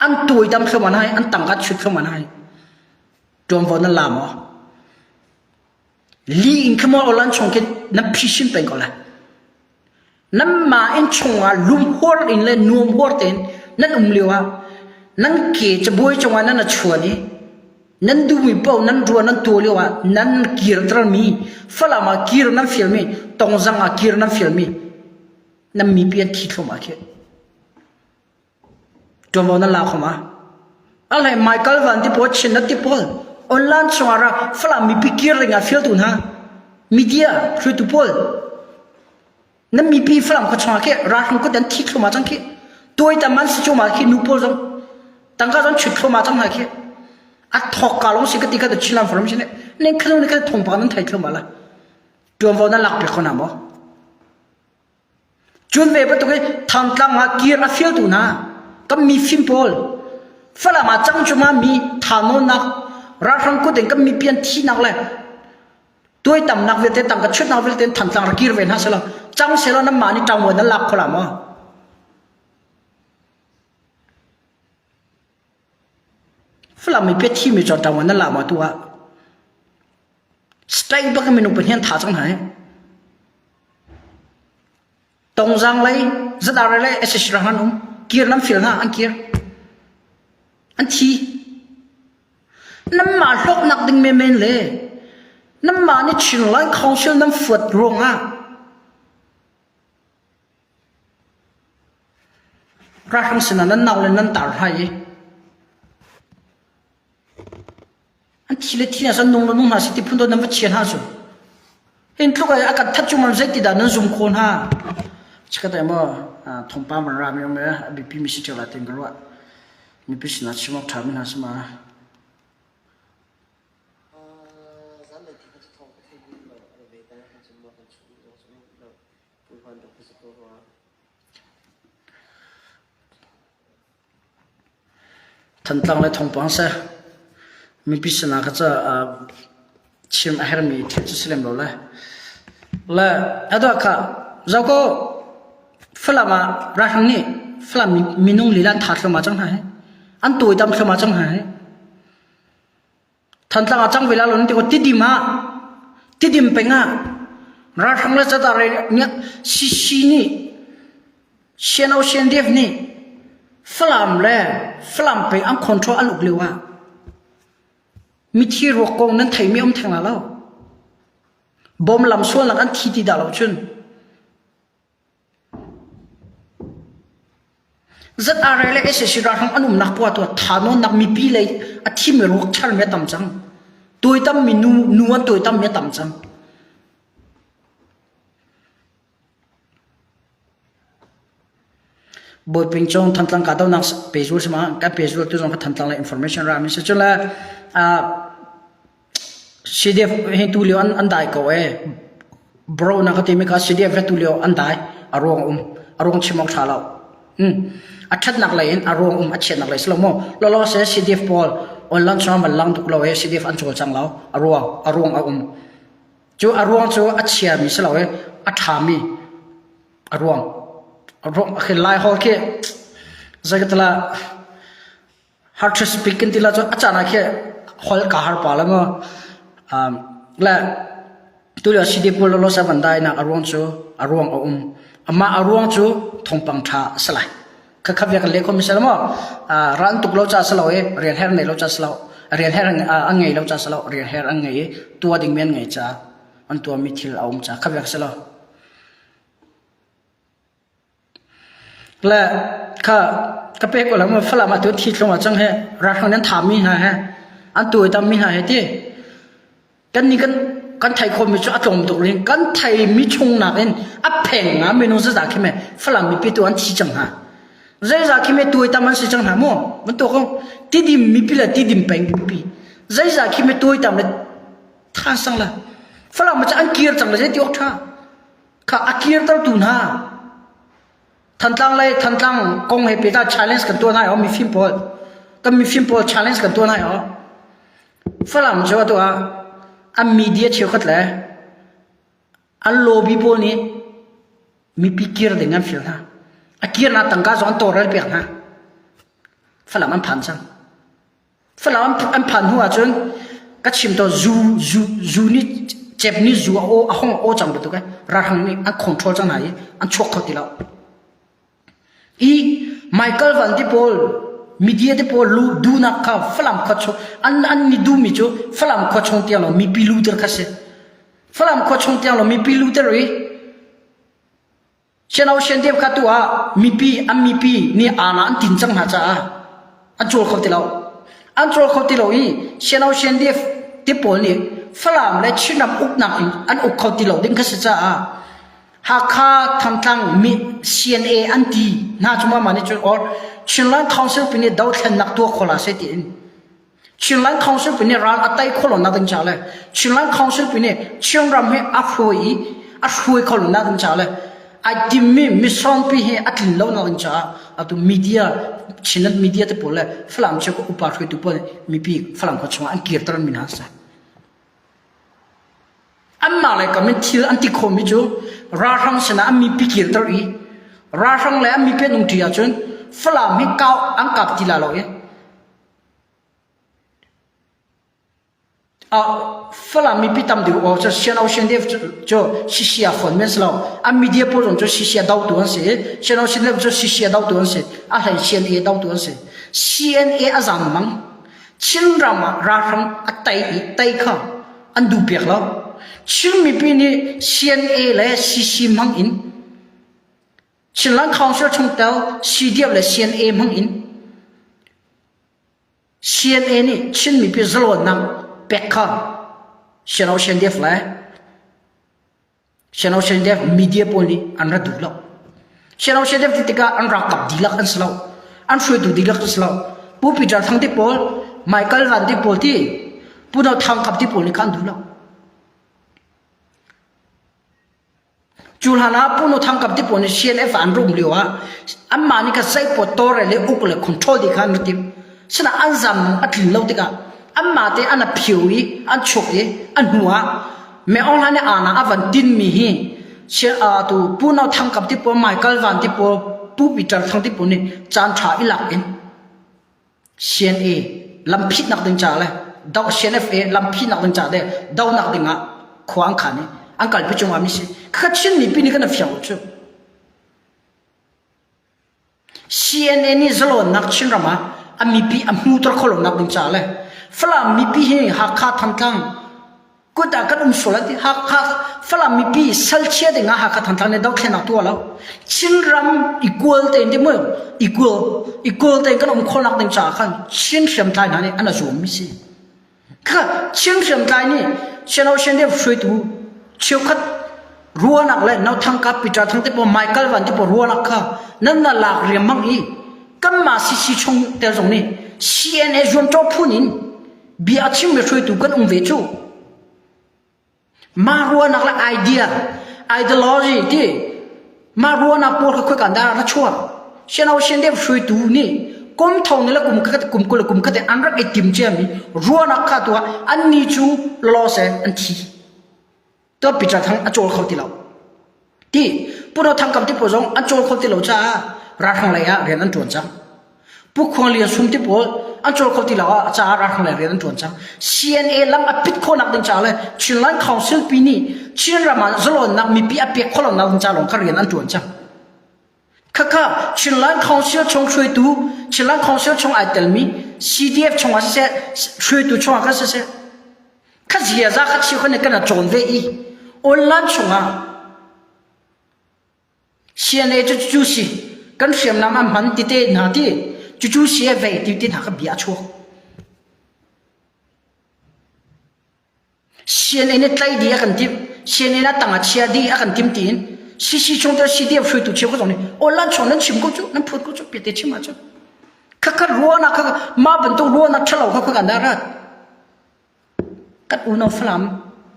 an tuaitam thluahmah hna hi an tangka chut thluahmah hna hi ṭuanvo nan la maw li in kha maw lan chung khi nan phisin peng ko lai Nanmah innchung ah lumhuar in le nuamhuar tein nan um lio ah nan ke cabuai cungah nan a chuan i nan duhmi paoh nan ruah nan tuah lio ah nan kirtermi Falam ah kir nan fialmi Tongzang ah kir nan fialmi nan mipi an thi thluahmah khi. Ṭuanvo nan la kho ma? A hlei Michael Van ti pawl Chin ti pawl online chungah ra Falam mipi kir ding ah fialtu hna media hruaitu pawl nan mipi Falam khua chungah khi ralhrang kut an thi thluahmah cang khi tuaitam an si cuahmah khi nu pawl zong tangka zong chut thluahmah cang hna khi a thawk ka lawng si ka ti kha Chinland Forum si ne nen khanu ne kha thawngpang nan thei thluahmah la ṭuanvo nan lak piak kho hna maw Cun ve bantuk in Thangtlang ah kir a fialtu hna kan mifim pawl Falam ah cang cuma mi thahnawnnak ralhrang kut in kan mipi an thihnak le tuaitamnak vialte tangka chutnak vialte in Thantlang rak kir ve hna selaw cang selaw nanmah nih ṭangvuan nan lak kho la maw? Falam mipi a thimi cu ṭangvuan nan lak maw tu ah? State bak in minung pahnih an thah cang hna hi. Tongzang lei ZRA le SSC rang an um. Kir lam fil hna an kir. An thi. Nanmah hlawknak ding menmen le nanmah nih Chinland Council nan fuat ruangah ralhrang sinah nan nau le nan tar hna i An thi le thi hna san nung le nung hna si ti phun nan va chia hna cu. Hin tluk ai a kan that cu man zei ti dah nan zum kho hna. Chikat ai maw thongpa man ra mi um a bipi mi si ṭheo lai tin ka ruah. Mipi sinah chim awk ṭha mi hna si ma. Zanlei thi kha cu thawng ka thei bik lo. A ve ta kan cun maw kan chung zong cu lo. Pulvan dok ka si ko rua. Thantlang le thawngpang seh. Mipi sinah kha ca chim a herhmi thil cu si lem lo le. Le atu ah kha zoh ko Falam ah ralhrang nih Falam minung lila an tha thluahmah cang hna hi. An tuaitam thluahmah cang hna hi. Thantlang ah cang ve la lo nan ti ko Tidim ah Tidim peng ah ralhrang le catar nih CC nih CNO CNDF nih Falam le Falam peng an control an uk lio ah mithi ruak kong nan theimi um theng la lo. Bom lam sualnak an thi ti dah lo cun ZRA le sac ralhrang an umnak poah tu tha nawnnak mipi lei a thimi ruak charmi a tam cang. Tuaitam mi nu, nu an tuaitam mi a tam cang. Bawiping cung Thantlang kahdohnak pehzul si ma kan pehzul tu zong kha Thantlang le information ra mi si cun le CDF hi tu lio an an dai ko e bro na ka ti mi kha CDF he tu lio an dai a ruang um a ruang chim awk tha lo um a thatnak lei in a ruang um a chiatnak lei si lo maw lolo se CDF pawl online chung man lang tuk lo e CDF an cawl cang lo a ruang a ruang a um cu a ruang cu a chia mi si lo e a tha mi a ruang ruang khi lai hol khi zaikatala hard to speak kan ti la cu a caan ah khi hol ka har pa la maw um le tulio CD pawl lo sa van dai nak a ruang cu a ruang a um amah a ruang cu thongpang tha a si lai. Kha kha bia kan leh kho mi si lo maw? Ral an tuk lo ca si lo i rian her nei lo ca si lo. Rian her an ngei lo ca si lo. Rian her an ngei i tuah ding mi an ngei ca an tuahmi thil a um ca kha bia si lo. Le kha ka pek ko lo Falam ah tu thi thlung ah cang he ralhrang nan thami hna he an tuai tammi hna he ti kan ni kan kan thei khomi cu a tlawm tuk ring kan thei mi chung nakin a pheng nga minung zaza khi me Falam mipi tu an thi cang hna zeizah khi me tuai tam an si cang hna mu bantuk ko tidim mipi le tidim peng mipi zeizah khi me tuai tam le than sang la Falam cu an kir cang le zei ti awk tha kha a kirtertu hna Thantlang lei Thantlang kong he pehtlai challenge kan tuah hna i mifim pawl kan mifim pawl challenge kan tuah hna i Falam cu atu ah an media cheukhat le an lobby pawl nih mipi kir ding an fial hna. A kirnak tangka zong an tawlrel piak hna. Falam an phan cang. Falam an phan hnu ahcun ka chim to zu zu zu nih cep nih zu a aw a hong aw cang bantuk eh ralhrang nih an control cang hna i an chuak kho ti lo. I Michael Van ti pawl media te pawl lu duhnak kha Falam khua chung an an ni duhmi cu Falam khua chung tiang lo mipi lu ter kha si. Falam khua chung tiang lo mipi lu ter i Siano siandem kha tu ah mipi an mipi nih aana an tin cang hna caah an cawl kho ti lo. An cawl kho ti lo i siano siandef te pawl nih Falam le Chinram uknak in an uk kho ti lo ding kha si caah Hakha Thantlang mi CNA an ti hna cu mah nih cun or Chinland Council pi nih dothlennak tuah kho la se tiin Chinland Council pi nih ral a tei kho lo nak ding ca le Chinland Council pi nih Chinram hi a hruai i a hruai kho lo nak ding ca le ai timmi mission pi hi a tlin lo nak ding caah atu media Chinland media te pawl le Falam cheukhat upa hruaitu pawl mipi Falam khua chungah an kirter mi hna sa. Anmah le kam in thil an ti khawhmi cu ralhrang sinah an mipi kirter i ralhrang le an mipi an umṭi ahcun Falam hi kau an kap ti la lo i Falam mipi tam deuh aw cu Sian Ocean Dev cu Sisia phone men si lo an media pawl zong cu Sisia dotu an si i Sian Ocean Dev cu Sisia dotu an si a hlei CNA dotu an si CNA a zam mang Chinram ah ralhrang a tei i tei kha an duh piak lo Chin mipi nih CNA le CC hmang in Chinland Council chungtel CDF le CNA hmang in CNA nih Chin mipi zalawnnak pek kha CNO CNDF le CNO CNDF media pawl nih an ra duh lo. CNO CNDF ti tikah an ralkap dihlak an si lo. An hruaitu dihlak an si lo. Pu Peter Thang te pawl, Michael Van te pawl ti, Pu No Thang Kap te pawl nih kha an duh lo. Cu hlan ah Pu No Thang Kap te pawl nih CNF an rum lio ah anmah nih kha zeipaw tawlrel le uk le control ti kha an rak timh. Sinain an zam a tlin lo tikah anmah te an a phio i an chuak i a hnu ah Me Aung Hlaing nih aana a van tinmi hi tu Pu No Thang Kap ti pawl, Michael Van ti pawl, Pu Peter Thang ti pawl nih caan ṭha i lak in CNA lamphitnak ding ca le do CNFA lamphitnak ding ca le donak ding ah khua an khan i an kalpi cungah mi si. Kha Chin mipi nih kan fiang cu. CNA nih zalawnnak Chinram ah a mipi a hmuter kho lonak ding ca le Falam mipi hi Hakha Thantlang kut ah kan um sual an ti Hakha Falam mipi salchia ding ah Hakha Thantlang nih dothlennak tuah lo Chinram equal tein ti mu equal equal tein kan um khawhnak ding caah khan Chin hriamtlai hna nih an a zuam mi si Kha Chin hriamtlai nih Siano Shendep hruaitu cheukhat ruahnak le No Thang Kap Peter Thang te pawl Michael Van te pawl ruahnak kha nan na lak riangmang i kanmah CC chung tel zong nih CNA zuamcawh phun in bia a chimmi hruaitu kan um ve cu. Mah ruahnak le idea, ideology ti mah ruahnak pawl kha khoika dah ra chuak? Siano siandem hruaitu nih kum thong le kum khat kum 20 le kum khat an rak i tim ciami ruahnak kha tu ah anni cu law se an thi. To Peter Thang a cawl kho ti lo. Ti Pu Thang Kam ti pawl zong an cawl kho ti lo caah ralhrang lei ah rian an ṭuan cang. Pu Khuang Lian Sum ti pawl an cawl kho ti lo ah caah ralhrang lei rian an ṭuan cang. CNA lam a pit khawhnak ding caah le Chinland Council pi nih Chinram ah zalawnnak mipi a pek khawhlonak ding ca lawng kha rian an ṭuan cang. Khakha Chinland Council chung hruaitu Chinland Council chung ai telmi CDF chung ah siseh hruaitu chung ah kan siseh kha ziaza kha cheu khan kan cawn ve i online chung ah CNA cu cu si kan hriamnam an hman ti te hna ti cu cu si e vei ti ti hna kha bia a chuak. CNA nih tlaih dih a kan timh. CNA a tang ah chia dih a kan timh tiin CC chungtel CDF hruaitu cheukhat zong nih online chung nan chim ko cu nan phut ko cu piate chim ahcun khakha ruahnak kha mah bantuk ruahnak ṭhalo kha kan dah rat kan unau Falam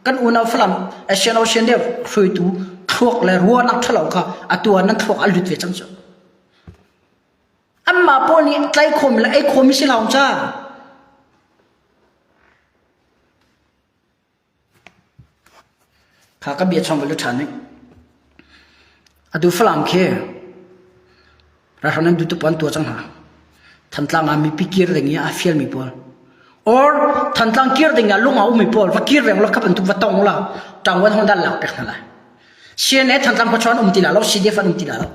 kan unau Falam Asian Ocean deuh hruaitu thluak le ruahnak ṭhalo kha atu ah nan thluak a lut ve cang cu anmah pawl nih tlai khawmi le ei khawmi si lo ca Kha ka bia chong va lut ṭhan ning. Atu Falam khi ralhrang nan duh tuk an tuah cang hna. Thantlang ah mipi kir ding i a fialmi pawl. Or Thantlang kir ding ah lung a ummi pawl va kir veng law kha bantuk va tong la ṭangwan hong dan lak pek hna lai. CNA Thantlang khuachuan an um ti la lo, CDF an um ti la lo.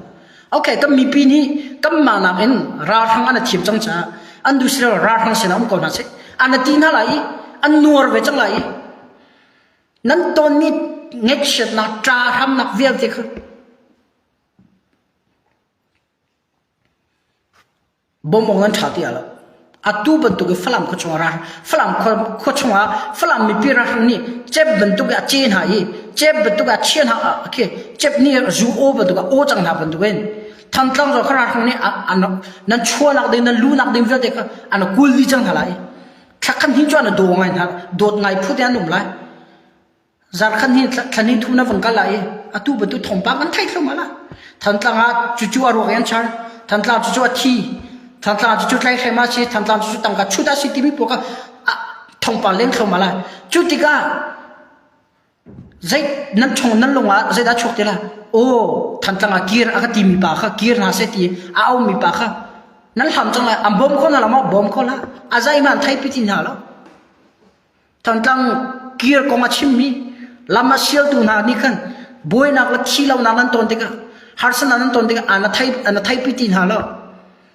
Okay, kan mipi nih kan mah nakin ralhrang an thiam cang caah an duh silo ralhrang sinah um ko hna seh. An ti hna lai i an nuar ve cang lai i nan tawnmi ngaihchiatnak ṭa hramnak vialte kha Bawmh awk nan ṭha ti ah lo. Atu bantuk i Falam khua chungah ral Falam khua chungah Falam mipi ralhrang nih cep bantuk i a ce hna i cep bantuk i a chia hna khi cep nih zu aw bantuk a aw cang hna bantuk in Thantlang zong kha ralhrang nih nan chuahnak ding nan luhnak ding vialte kha an kul dih cang hna lai. Thla khan hin cu an daw ngai hna dawt ngai phu te an um lai. Zarkhan hi thlan hi thu na vung kal lai i atu bantuk thawngpang an thei thluahmah la. Thantlang ah cucu a ruak in an char. Thantlang cucu a thi. Thantlang cucu tlaihrem a si. Thantlang cucu tangka chut a si timi pawl kha thawngpang leng thluahmah lai. Cu tikah zei nan chung nan lung ah zeidah chuak ti la? Aw Thantlang ah kir a ka timi pa kha kir hna seh ti a aumi pa kha nan hlam cang lai. An bawm kho hna lo maw? Bawm kho hlah. A zeihmanh an theipi ti hna lo. Thantlang kir kong a chimmi lam a sialtu hna nih khan buainak le thi lonak nan ton tikah harsatnak nan ton tikah an thei an theipi ti hna lo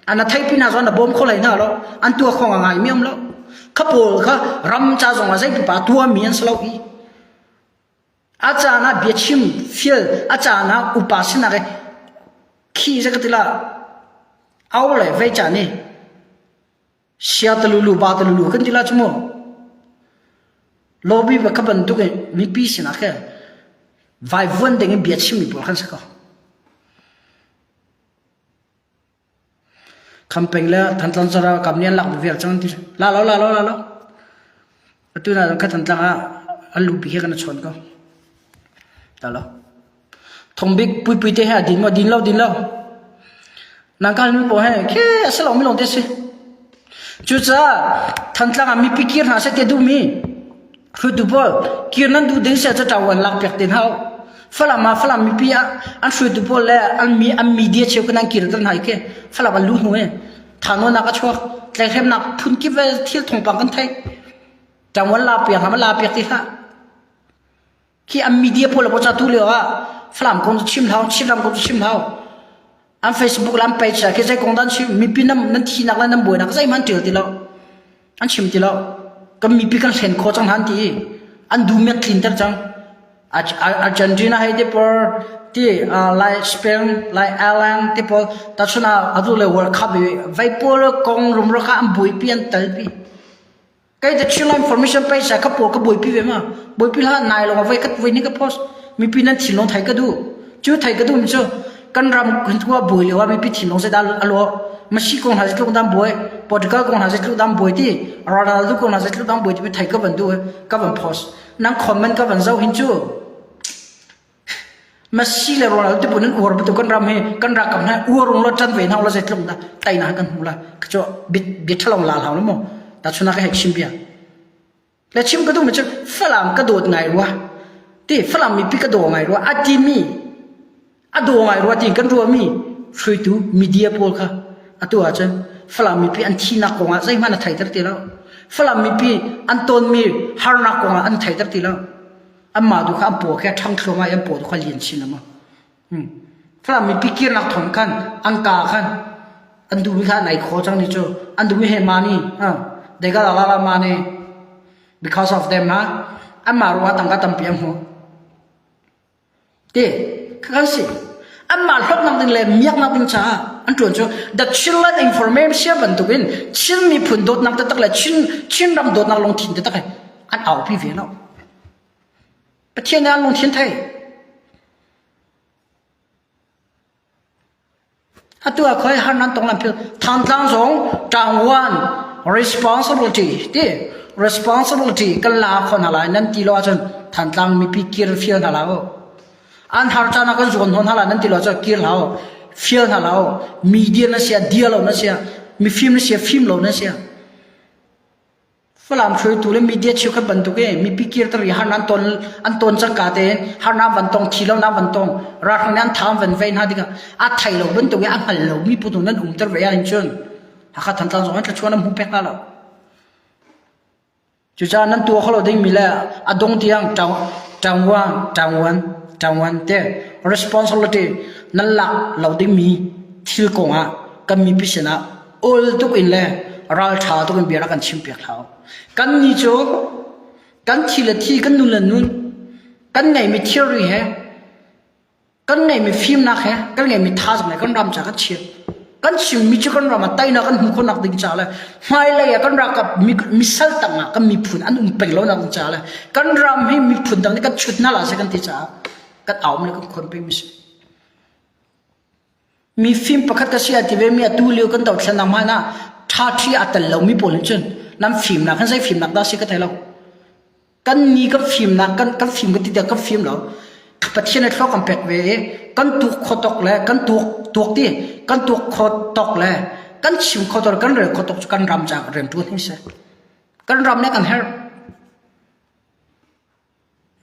an theipi hna zong na bawm kho hlei hna lo an tuah kho ngai mi um lo kha pawl kha ram ca zong ah zei pipa tuahmi an si lo i a caan ah biachim fial a caan ah upa sinak i khi ze ka ti la au le vei ca ni Sia talulu ba talulu kan ti la cu mu. Lobby ba kha bantuk in mipi sinah khe vaivuan ding in bia chimmi pawl khan si ko. Khampeng le Thantlang zara kam nih an lak vial cang ti. La lo la lo la lo. Atu na kha Thantlang ah an lupi he kan chawn ko. Ta lo. Thongbik puipui te he a din maw din lo din lo. Nangkal mi pawl he khi a si lo mi lawng te si. Cucaah Thantlang ah mipi kir hna seh ti a duhmi hruaitu pawl kir nan duh ding si ahcun ṭau an lak piak te hna u. Falam ah Falam mipi ah an hruaitu pawl le an mi an media cheu kan an kir ter hna i khi Falam an luh hnu i thanonak a chuak tlaihhremnak phun kip thil thawngpang kan theih. Ṭang an la piak hna ma la piak ti hlah. Khi an media pawl a tu lio ah Falam kong cu chim hau, Chinram kong cu chim hau. An Facebook le an page ah khi zei kong dah an chim mipi nan nan thinak le nan buainak zeihmanh an ṭial ti lo. An chim ti lo. Kan mipi kan hlen khawh cang hna an ti i an duhmi an tlinter cang. Argentina hei ti por ti lai Spain lai Ireland ti pawl tachun ah atu le World Cup i vai pawl kong rumro kha an buaipi an talpi. Kei the Chinland Information page ah ka pawl ka buaipi ve ma. Buaipi hlah nai lawng voi kat voi ni ka post. Mipi nan thinlung thai ka duh. Cu thai ka duh mi cu kan ram kun buai lio ah mipi thinlung zeidah a lawh. Masi kong hna zeitluk dam buai, Portugal kong hna zeitluk dam buai ti, Ronaldo kong hna zeitluk dam buai ti thai ka van duh ka van post. Nang comment ka van zoh hin cu Messi le Ronaldo ti pun in uar bantuk kan ram hi kan rakam hna uar ung lo ṭan ve hna la zeitluk dah teinak kan hmu la cu bia ṭhalo la hlau mu ta chuna ka hei chim bia le chim ka duh mi cu Falam ka dawt ngai rua ti Falam mipi ka daw ngai rua a ti mi a daw ngai rua ti kan rua mi hruaitu media pawl kha atu ahcun Falam mipi an thinak kongah zeihmanh a theiter ti lo Falam mipi an tonmi harnak kongah an theiter ti lo Anmah tu kha an paw khi a ṭhang thluahmah i an paw tu kha lian chin lengmang. Falam mipi kirnak thawng khan an ka khan an duhmi kha an ei kho cang ni cu an duhmi he money they got a lot of money because of them ha anmah ruangah tangka tampi an hmu Ti kha kan si. Anmah hlawknak ding le miaknak ding caah an ṭuan cu The Chinland Information bantukin Chin miphun dawtnak taktak le Chin Chinram dawtnak lungthin taktak he an aupi ve lo. Pathian nih an lungthin thei. Atu ah khoi har nan tong lam phil Thantlang zong ṭangwan responsibility ti responsibility kan la kho hna lai nan ti lo ahcun Thantlang mipi kir fial hna la u. An har caan ah kan zuan hnawn hna lai nan ti lo ahcun kir hlah u. Fial hna la u. Media na sia dia lo na sia mifim na sia fim lo na sia. Falam hruaitu le media cheukhat bantuk i mipi kirter i harnak an ton an ton cangka tein harnak van tong thi lonak van tong ralhrang nih an tha an van vei hna tikah a thei lo bantuk i a hngal lo mi putu nan umter ve ahhin cun Hakha Thantlang zong an thlachuan an hmu pek hna lo. Cucaah nan tuah kho lo dingmi le a dong tiang ṭangwan ṭangwan ṭangwan te responsibility nan lak lo dingmi thil kongah kan mipi sinah ul tuk in le ralṭha tuk in bia rak kan chimpiak hlah u. Kannih cu kan thi le thi, kan nun le nun, kan ngeihmi thilri he, kan ngeihmi fimnak he, kan ngeihmi thazaang he kan ram ca kan chim. Kan chimmi cu kan ram ah teinak kan hmuh khawhnak ding ca le hmailei ah kan ralkap misal tangah kan miphun an um peng lonak ding ca le kan ram hi miphun dang nih kan chut hna la seh kan ti caah kan aum le kan khuan pengmi si. Mifim pakhat ka si a ti vemi atu lio kan dothlennak hmanh ah ṭhaṭhi a tel lomi pawl nih cun nan fimnak hin zei fimnak dah si ka thei lo. Kan ni kan fimnak kan kan fim kan ti tiah kan fim lo. Pathian nih thluak kan pek ve i kan tuak kho tok le kan tuak tuak ti kan tuak kho tok le kan chim kho tok le kan rel kho tok cu kan ram ca rian ṭuan hi si. Kan ram nih kan herh.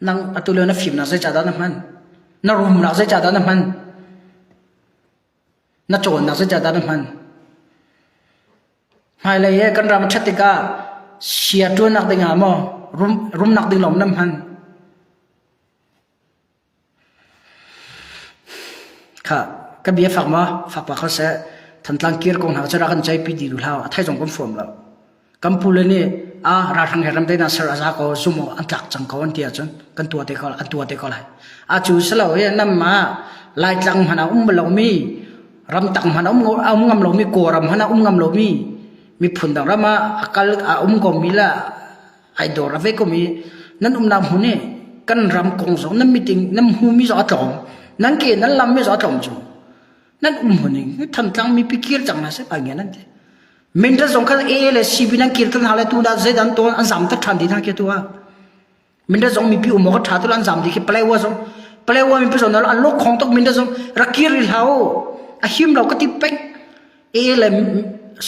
Nang atu lio na fimnak zeicahdah na hman? Na rumnak zeicahdah na hman? Na cawnnak zeicahdah na hman? Hmailei he kan ram a ṭhat tikah sia ṭuannak dingah maw rum, rumnak ding lawng na hman? Kha ka bia fak maw? Fak pa kho seh. Thantlang kir kong hna cu rak kan ceihpi dih duh hlah. A thei zong kan fuam lo. Kan pule nih a ralhrang he ramdaihnak ser a za ko zum awk an tlak cang ko an ti ahcun kan tuah te ko an tuah te ko lai. A cu si lo i nanmah Laitlang hmanh ah um lomi ramtang hmanh um um ngam lomi Kawlram hmanh ah um ngam lomi miphun dang ram ah a kal a um komi le ai dawr a ve komi nan umnak hmun i kan ram kong zong nan meeting nan hmumi zong a tlawm nan ke nan lammi zong a tlawm cu nan um hmun in Thantlang mipi kir cang hna seh pa ngian an ti. Mindat zong kha A le CB nan kir tan hna le tu dah zeidan tawn an zam tak ṭhan dih hna khi tu ah. Mindat zong mipi um awk a ṭha tu an zam dih khi Palawa zong Palawa mipi zong an lok khong tuk Mindat zong rak kir rih hlah u a him lo ka ti peng A le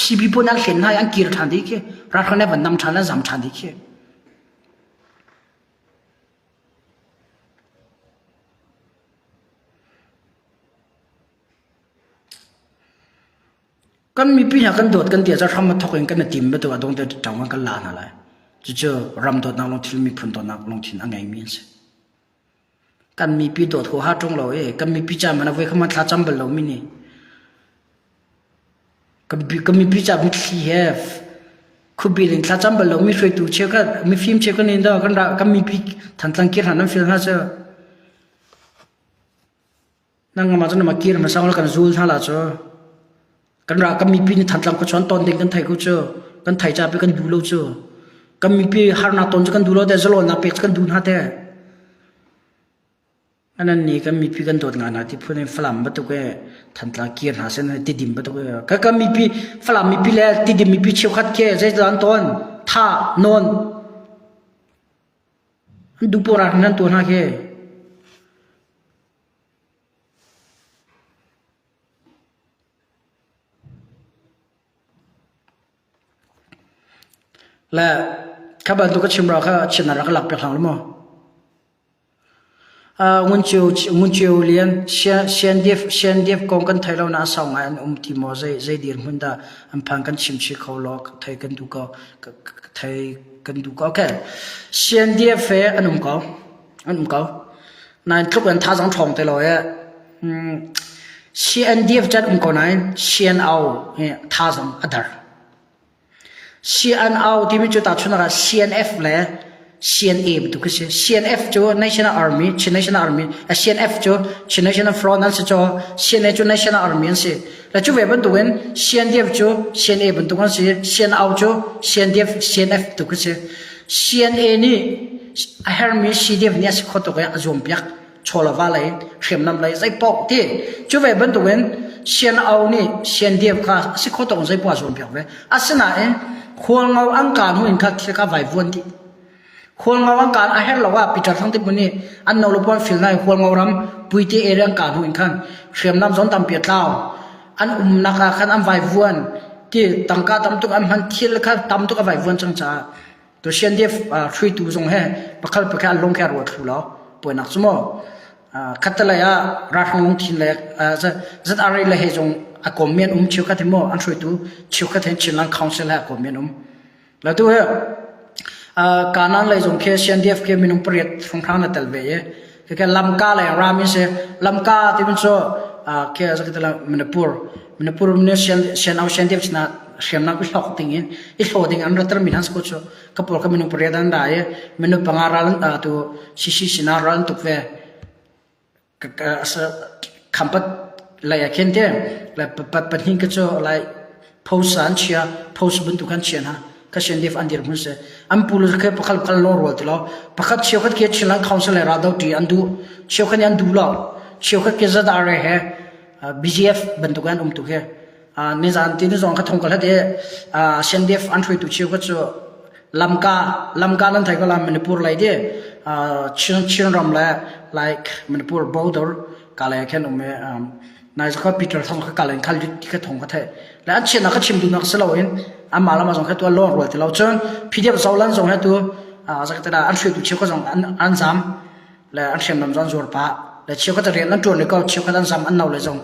CB pawl nan hlen hna i an kir ṭhan dih khi ralhrang nih van nam ṭhan an zam ṭhan dih khi. Kan mipi hna kan dawt kan ti ahcun hram a thawk in kan i tim bantuk ah dongte ṭang kan la hna lai. Cucu ram dawtnak lungthin miphun dawtnak lungthin a ngeimi an si. Kan mipi dawt huaha ṭung lo i kan mipi ca man a voi kha man thla cam bal lomi nih kan mipi ca mitthli he khuapi in thla cam bal lomi hruaitu cheukhat mifim cheukhat nih kan kan mipi Thantlang kir hna nan fil hna cu Nangmah cu nama kir hmasa kan zul hna la cu. Kan ra kan mipi nih Thantlang khuachuan ton ding kan thei ko cu. Kan thei ca pi kan duh lo cu. Kan mipi harnak ton cu kan duh lo te zalawnnak pek cu kan duh hna te. Anan ni kan mipi kan dawt nga na ti phun in Falam batuk e Thantlang kir hna sen tidim batuk e ka kan mipi Falam mipi le tidim mipi cheukhat ke zeilan ton tha non an duh pora nan tuah hna ke Le kha bantuk ka chim ra kha chin rak lak piak hlang lo maw? Ngun Cio Ngun Cio Lian CNDF CNDF kong kan thei lo na a sau ngai an um ti maw zei zei dirhmun dah an phan kan chim chih kho law thei kan duh ko thei kan duh ko okay CNDF he an um ko an um ko Nain tluk in thazaang ṭhawng ti lo i. CNDF can um ko nain CNO hi thazaang a dar. CNO timi cu tahchunhnak ah CNF le CNA bantuk khi si. CNF cu National Army, Chin National Army, CNF cu Chin National Front an si cu CNA cu National Army an si. Le cu ve bantukin CNDF cu CNA bantuk an si, CNO cu CNDF, CNF bantuk khi si. CNA nih a hermi CDF nih a si kho tuk i a zuampiak. Chawlava lei hriamnam lei zeipaoh ti cu ve bantukin CNO nih CNDF kha a si kho tawk in zeipoah a zuampiak ve. Asinain Hualngo an kaan hnu in kha thil kha vaivuan dih. Hualngo an kaan a herh lo ah Peter Thang Timu nih an no le puan fil nai Hualngo ram Puite area an kaan hnu in khan hriamnam zon tampi a tlau. An umnak ah khan an vaivuan ti tangka tam tuk an hman thil kha tam tuk a vaivuan cang caah Tu CNDF hruaitu zong he pakhat pakhat an lung khi a ruat thlu lo. Puainak cu maw khattelei ah ralhrang lungthin le ZRA le he zong a kawmmi an um cheukhat hi maw an hruaitu cheukhat he Chinland Council he a kawmmi an um. La tu he Kanan lei zong khi CNDF khi minung pariat hrawnghrang na tel ve i Kike lamka le ram in si lamka timi cu khi zakitala Manipur Manipur ne sian sian au sian deuh na hriamnam i hlok ding in i hlaw ding an ratar mi han ko cu ka pawl ka minung pariat an ra i minung panga ral tu sisi sina ral tuk ve khampat lei ah khin te le pahnih ka cu lai post an chia post bantuk an chia hna ka sian def an dir hmun se an pul khe pakhal phal lo rual ti lo pakhat cheukhat ke Chinland Council le rado ti an du cheukhat an du lo cheukhat ke ZRA he BGF bantuk an um tu he nizan ti ni zong kha thong ka hlat i CNDF an hruaitu cheukhat cu lamka lamka nan thai ko la Manipur lei di Chin Chin ram le like Manipur border ka le khen um nai zakha Peter thong kha kalen khal ti kha thong kha thai le an chian ka chim dunak si loin amah lama zong kha tu lon rual ti lo cun PDF zolan zong he tu zakatela an hruaitu cheu kha zong an zam le an hriamnam zong zuar pa le cheu kha rian an tuan le ko cheu kha an zam an no le zong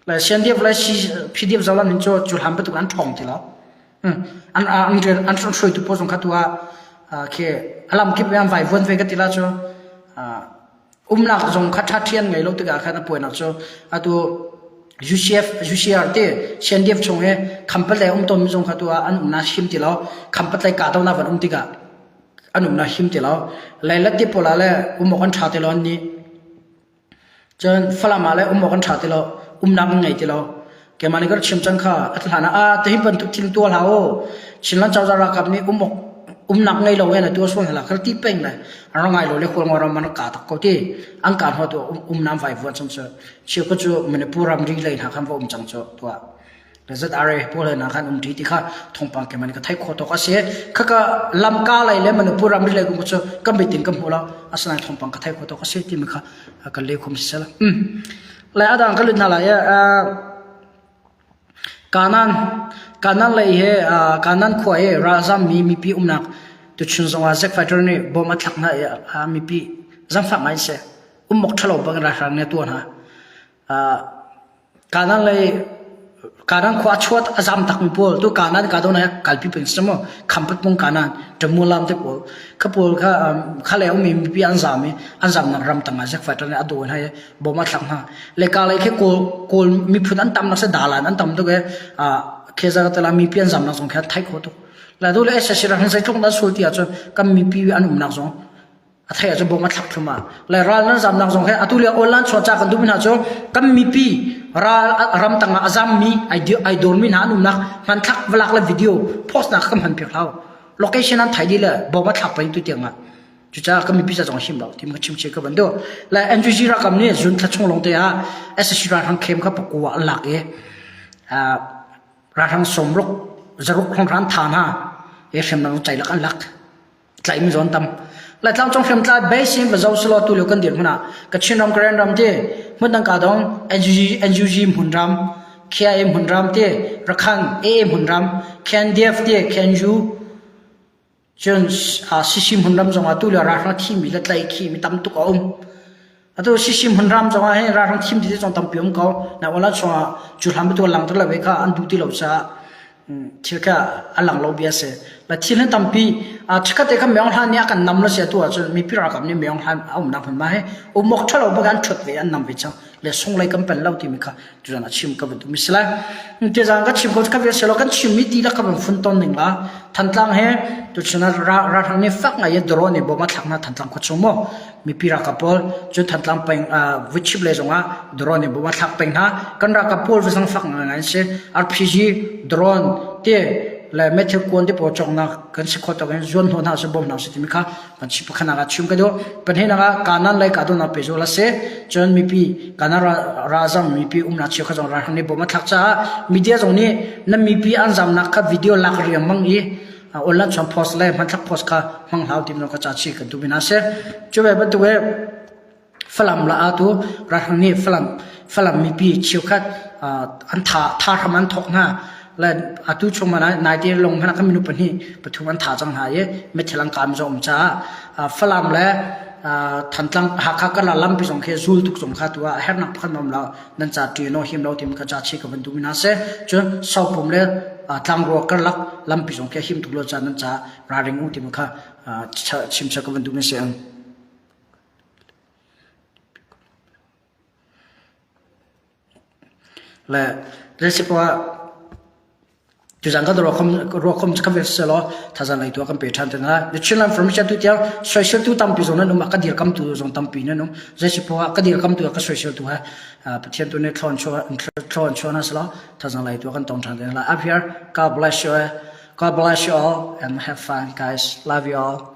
le CNDF le PDF zolan hin cu cu hlam bantuk an ṭhawng ti lo an an rian an hruaitu pawl zong kha tu ah khi alam kip an vai vuan ve ka ti la cu umnak zong kha ṭha ṭhian ngei lo tikah khan a puainak cu atu UCF UCR te CNDF chung he khampatlei um tawnmi zong kha tu ah an umnak him ti lo khampatlei kahdohnak van um tikah an umnak him ti lo leilet ti pawl ah le um awk an ṭha ti lo an nih Cun Falam ah le um awk an ṭha ti lo, umnak an ngei ti lo. Keimah nih ka rak chim cang kha a hlan ah ah tihi bantuk thil tuah hlah u. Chinland cozah ralkap nih um awk umnak ngei lo in a tuah sual hna kha ti peng le an rak ngai lo le Hualngo ram an rak ka tak ko ti. An ka hnu tu umnak vai vuan cang cu. Chiu cu Manipur ramri lei hna khan va um cang cu tuah. ZRA pawl he khan um ṭi ti kha thawngpang keimah nih ka theih khawh tawk a si. Khaka lamka lei le Manipur ramri lei kong cu ka mit in ka hmu lo. Asinain thawngpang ka theih khawh tawk a si timi kha ka le khum si sel. Le adang ka lut hna lai Kanan Kanan lei he Kanan khua i ralzam mi mipi umnak tuchun zongah Zack Fighter nih bom a thlak hna i mipi zangfak ngai si. Ummok ṭhalo bang ralhrang nih a tuah hna. Kanan lei Kanan khua a chuat a zam takmi pawl tu Kanan ka do na kalpi peng si maw khampat mong Kanan Tamulam te pawl kha pawl kha kha le ummi mipi an zam i an zamnak ram tangah Zack Fighter nih a dawi hna i bom a thlak hna le ka lei khi kawl kawl miphun an tam nak se dalan an tam tuk i khe za tala mipi an zamnak zong khi an thai kho tuk la du le SSC rak hin zeitluk na sul ti ahcun kan mipi an umnak zong a thei ahcun bom a thlak thlum ah le ral nan zamnak zong he atu lio online chuah ca kan duhmi hna cu kan mipi ral ram tangah a zammi ai dawrmi hna an umnak hmanthlak valak le video post nak kan hman piak hlau location an thai dih le bom a thlak peng tu tiang ah cucaah kan mipi ca zong him lo tim ka chim che ka ban do le NGG rakam nih zun thla chung long te ah SSC ralhrang khem kha pakua an lak i ralhrang somruk zaruk hrawng tha hna e hriamnam chai lak an lak tlaihmi zawn tam le tlangcung hriamtlai base in va zo selaw tu lio kan dir hmun ah Kachin ram Karen ram te hmun dang ka dong NUG NUG hmun ram KIA hmun ram te Rakhan AA hmun ram KNDF te KNU cun CC hmun ram zong ah tu lio ralhrang thimi le tlai khi mi tam tuk a um Atu CC hmunram zongah hin ralhrang thim ti zong tampi um ko. Na wala chungah cu hlam tu lang ter lo ve kha an duh ti lo caah thil kha a lang lo bia si. La thil hin tampi chikkhat te kha Myeong Hlan nih a kan nam la sia tu ahcun mipi ralkap nih Myeong Hlan a umnak hmunhma hi umawk ṭhalo bak an ṭhut ve an nam ve cang le sunglei kan pen lo timi kha tuzan a chim ka van duhmi si lai. Tuzan ka chim ko ka vial selaw kan chimmi ti la ka van fun ton ning la Thantlang he tuchun ah ralhrang nih fak ngai in drone in bom a thlak hna Thantlang khua chung mu mipi ralkap pawl cun Thantlang peng Vuichip lei zongah drone in bom a thlak peng hna kan ralkap pawl va zang fak ngai ngai an si RPG drone te le methil kuan te pawl cawknak kan si khawh tawk in zuan hnawh hna si bom hna si timi kha kan chi pakhat ah chim ka duh pahnihnak ah kanan lei kahdohnak pehzul a si cun mipi kanan ralzam mipi umnak cheukhat zong ralhrang nih bom a thlak caah media zong nih na mipi an zamnak kha video lak riangmang i online chuan post le hmanthlak post kha hmang hau tim ka ca chi kan tu bina si cu ve bantuk e Falam la atu ralhrang nih Falam Falam mipi cheukhat an tha tha hram an thok hna le atu chung man nai te long hmana kan minu pahnih pathum an tha cang hna i mithil an kam zong um caah Falam le Thantlang Hakha karla lampi zong khi zul tuk zong kha tu ah hernak pakhat um lo nan ca ṭi no him lo tim kha ca chi ka van duh mina se cun sopum le tlangrua karlak lampi zong khi him tuk lo ca nan ca ralring u tim kha chim cha ka van duh mi se ang Le zeisipoah tuzan kan ruakhom cu kan vel selaw thazang lei tu ah kan pe ṭhan te hna. The Chinland Formation tu tiang soiseltu tampi zong nan um, a ka dirkamtu zong tampi nan um. Zeisipoah ka dirkamtu ka soiseltu he Pathian tu nih thlawn chuah chuah na selaw thazang lei tu ah kan tong ṭhan te hna. Up here, God bless you. God bless you all and have fun guys. Love you all.